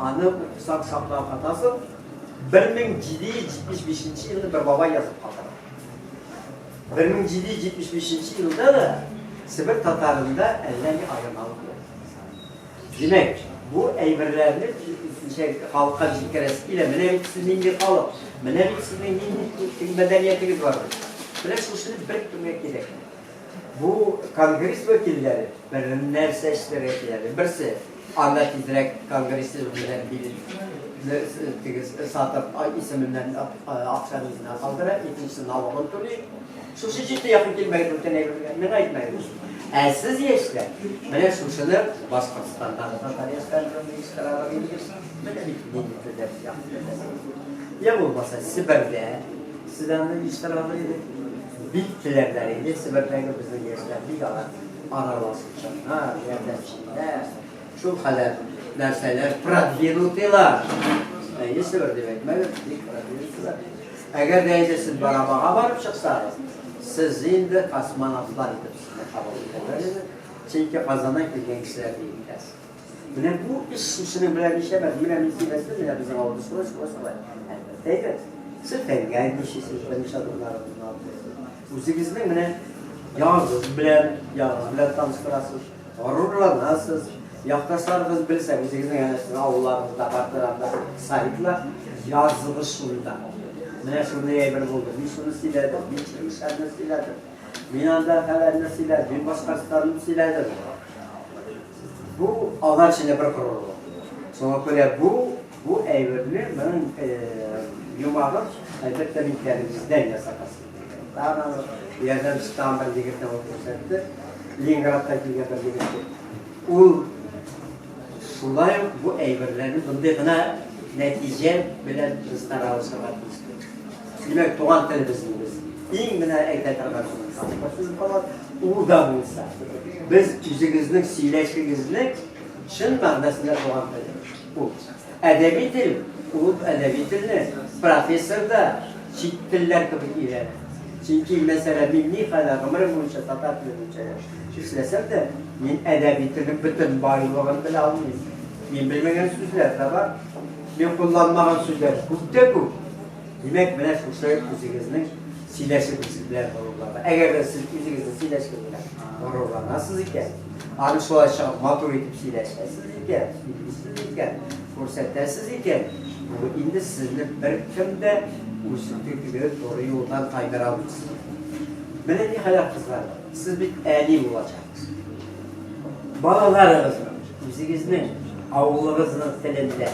Аны укысаң шаккатасың. 1775 нче елны бер бабай язып калдыра. 1775 елда да Себер татарында әллә ни аермалык юк. Димәк, бу әйберләрне ничә халыкка җиткерәсе килә. Менә бит сез нинди халык, менә бит сезнең нинди мәдәниятегез бар. Менә шушыны беркемгә кирәкми. Бу конгресс вәкилләре бер нәрсә эшләргә киләләр. Берсе, анда тизрәк конгресс белән теге сатып исеменнән акчаны үзенә калдыра, икенчесе налогын түли. Шушы җирдә якын килмәгез бүтән әйбергә, миңа әйтмәгез. Ә сез яшьләр, менә шушыны Башкортстандагы татар яшьләре белән оештыралар идегез. Менә бит нинди телләр якын телләр. Я булмаса Себердә сез аны оештыралар идек. Бик теләрләр иде Себердәге безнең яшьләр бик алар аралашучаннар, ярдәмчелләр, шул кадәр нәрсәләр, продвинутыйлар. Әйе, Себер дип әйтмәгез, бик продвинутыйлар. Әгәр дә инде сез Барабага барып чыксагыз, сез инде космонавтлар итеп сезне кабул итәрләр иде. Чөнки Казаннан килгән кешеләр диеләсез. Менә бу эш шушының белән нишләмәс. Менә мин сөйләштем, менә безнең авылда шулай, шулай, шулай. Әлбәттә инде, сез фәнгә ничисез, берничә адымнарыгызны атлыйсыз. Үзегезнең менә ягыгыз белән, ягыгыз белән таныштырасыз, горурланасыз. Якташларыгыз белсә, үзегезнең әнә шул авылларыгызда бардыр анда сайтлар, языгыз шунда. Менә шундый әйбер булды. Мин шуны сөйләдем, мин Чирмешәнне сөйләдем. Мин анда фәләнне сөйләдем, мин Башкортстанны сөйләдем. Бу алар өчен дә бер горурлык. Шуңа күрә бу бу әйберне моның йомагын әлбәттә мин кәлебездән ясатасым килгән. Тагын ярдәмче тагын бер егетне ул күрсәтте. Ленинградтан килгән бер егет. Ул шулай ук бу әйберләрне мондый гына нәтиҗә белән без таралышырга тиеш. Димәк, туган телебезне без иң менә әйтә торган сүз кала, ул да булса. Без үзегезнең сөйләшегезне чын мәгънәсендә туган тел. Ул әдәби тел, ул әдәби телне профессор да чит телләр кебек өйрәнә. Чөнки, мәсәлән, мин никадәр гомерем буенча татар теле буенча эшләсәм дә, мин әдәби телнең бөтен байлыгын белә алмыйм. Мин белмәгән сүзләр дә бар. Мин кулланмаган сүзләр күп тә күп. Димәк, менә шушы үзегезнең сөйләшегез белән горурлана. Әгәр дә сез үзегезнең сөйләшегез белән горурланасыз икән, аны шулай чыгып матур итеп сөйләшәсез икән, сөйлисез икән, күрсәтәсез икән, бу инде сезне беркем дә үзегезне туры юлдан тайдыра алмас. Менә никадәр кызлар бар. Сез бит әни булачаксыз. Балаларыгызның, үзегезнең авылыгызның телендә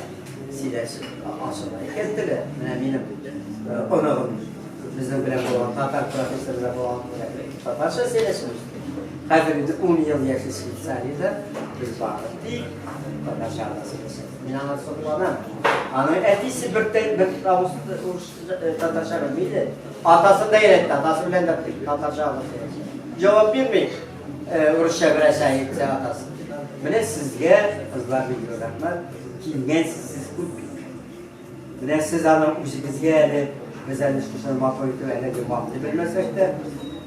сөйләшеп ачыла икән теле. Менә минем оныгым безнең белән булган татар профессоры белән булган татарча сөйләшеп үсте. Хәзер инде 10 ел яши Швейцариядә, без бары тик татарча гына сөйләшәбез. Мин аңа сокланам. Аның әтисе бер бер авыз татарча белми иде. Атасын да өйрәтте, атасы белән дә татарча гына сөйләшә. Җавап бирми, урысча бераз әйтсә атасы. Менә сезгә, кызлар, бик зур рәхмәт. Килгәнсез сез күп. Менә сез аның үзегезгә әле, без әле шушыны матур итеп әле йомгаклый белмәсәк тә,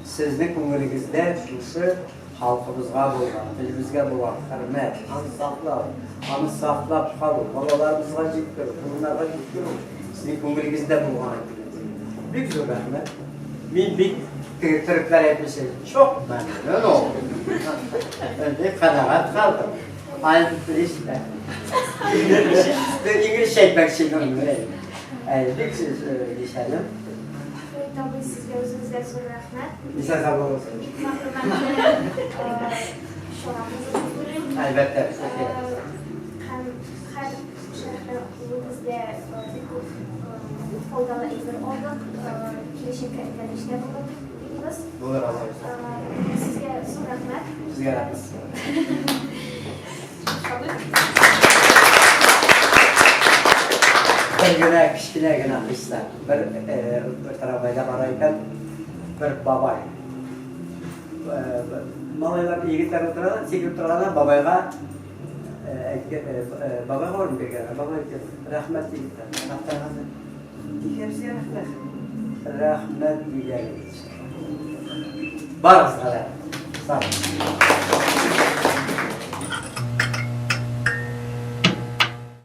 сезнең күңелегездә шушы халкыбызга булган, телебезгә булган хөрмәт, аны саклау, аны саклап калу, балаларыбызга җиткерү, буыннарга җиткерү сезнең күңелегездә булган. Бик зур рәхмәт. Мин бик теге төрекләр әйтмешли, çok memnun oldum. Бик канәгать калдым. I'm pleased. Инглизчә әйтмәкче идем. Бик дишәнем. Фәрит абый, сезгә үзегезгә зур рәхмәт. Исән сау булыгыз. Мәгълүматлы чара булды дип уйлыйм. Әлбәттә. Һәм һәр шәһәр бездә бик күп файдалы әйбер алдык. Киләчәккә этәргеч тә булыр дип уйлыйбыз. Булыр, Алла боерса. Сезгә зур рәхмәт. Сезгә рәхмәт. Бер генә кечкенә генә кыйсса. Бер бер трамвайда бара икән бер бабай. Малайлар, егетләр утыра да, сикереп торганда бабайга әйткән, бабайга урын биргән. Бабай әйткән, рәхмәт егетләр. Рәхмәт. Нигә безгә рәхмәт? Рәхмәт дигән. Барыгызга да. Сау.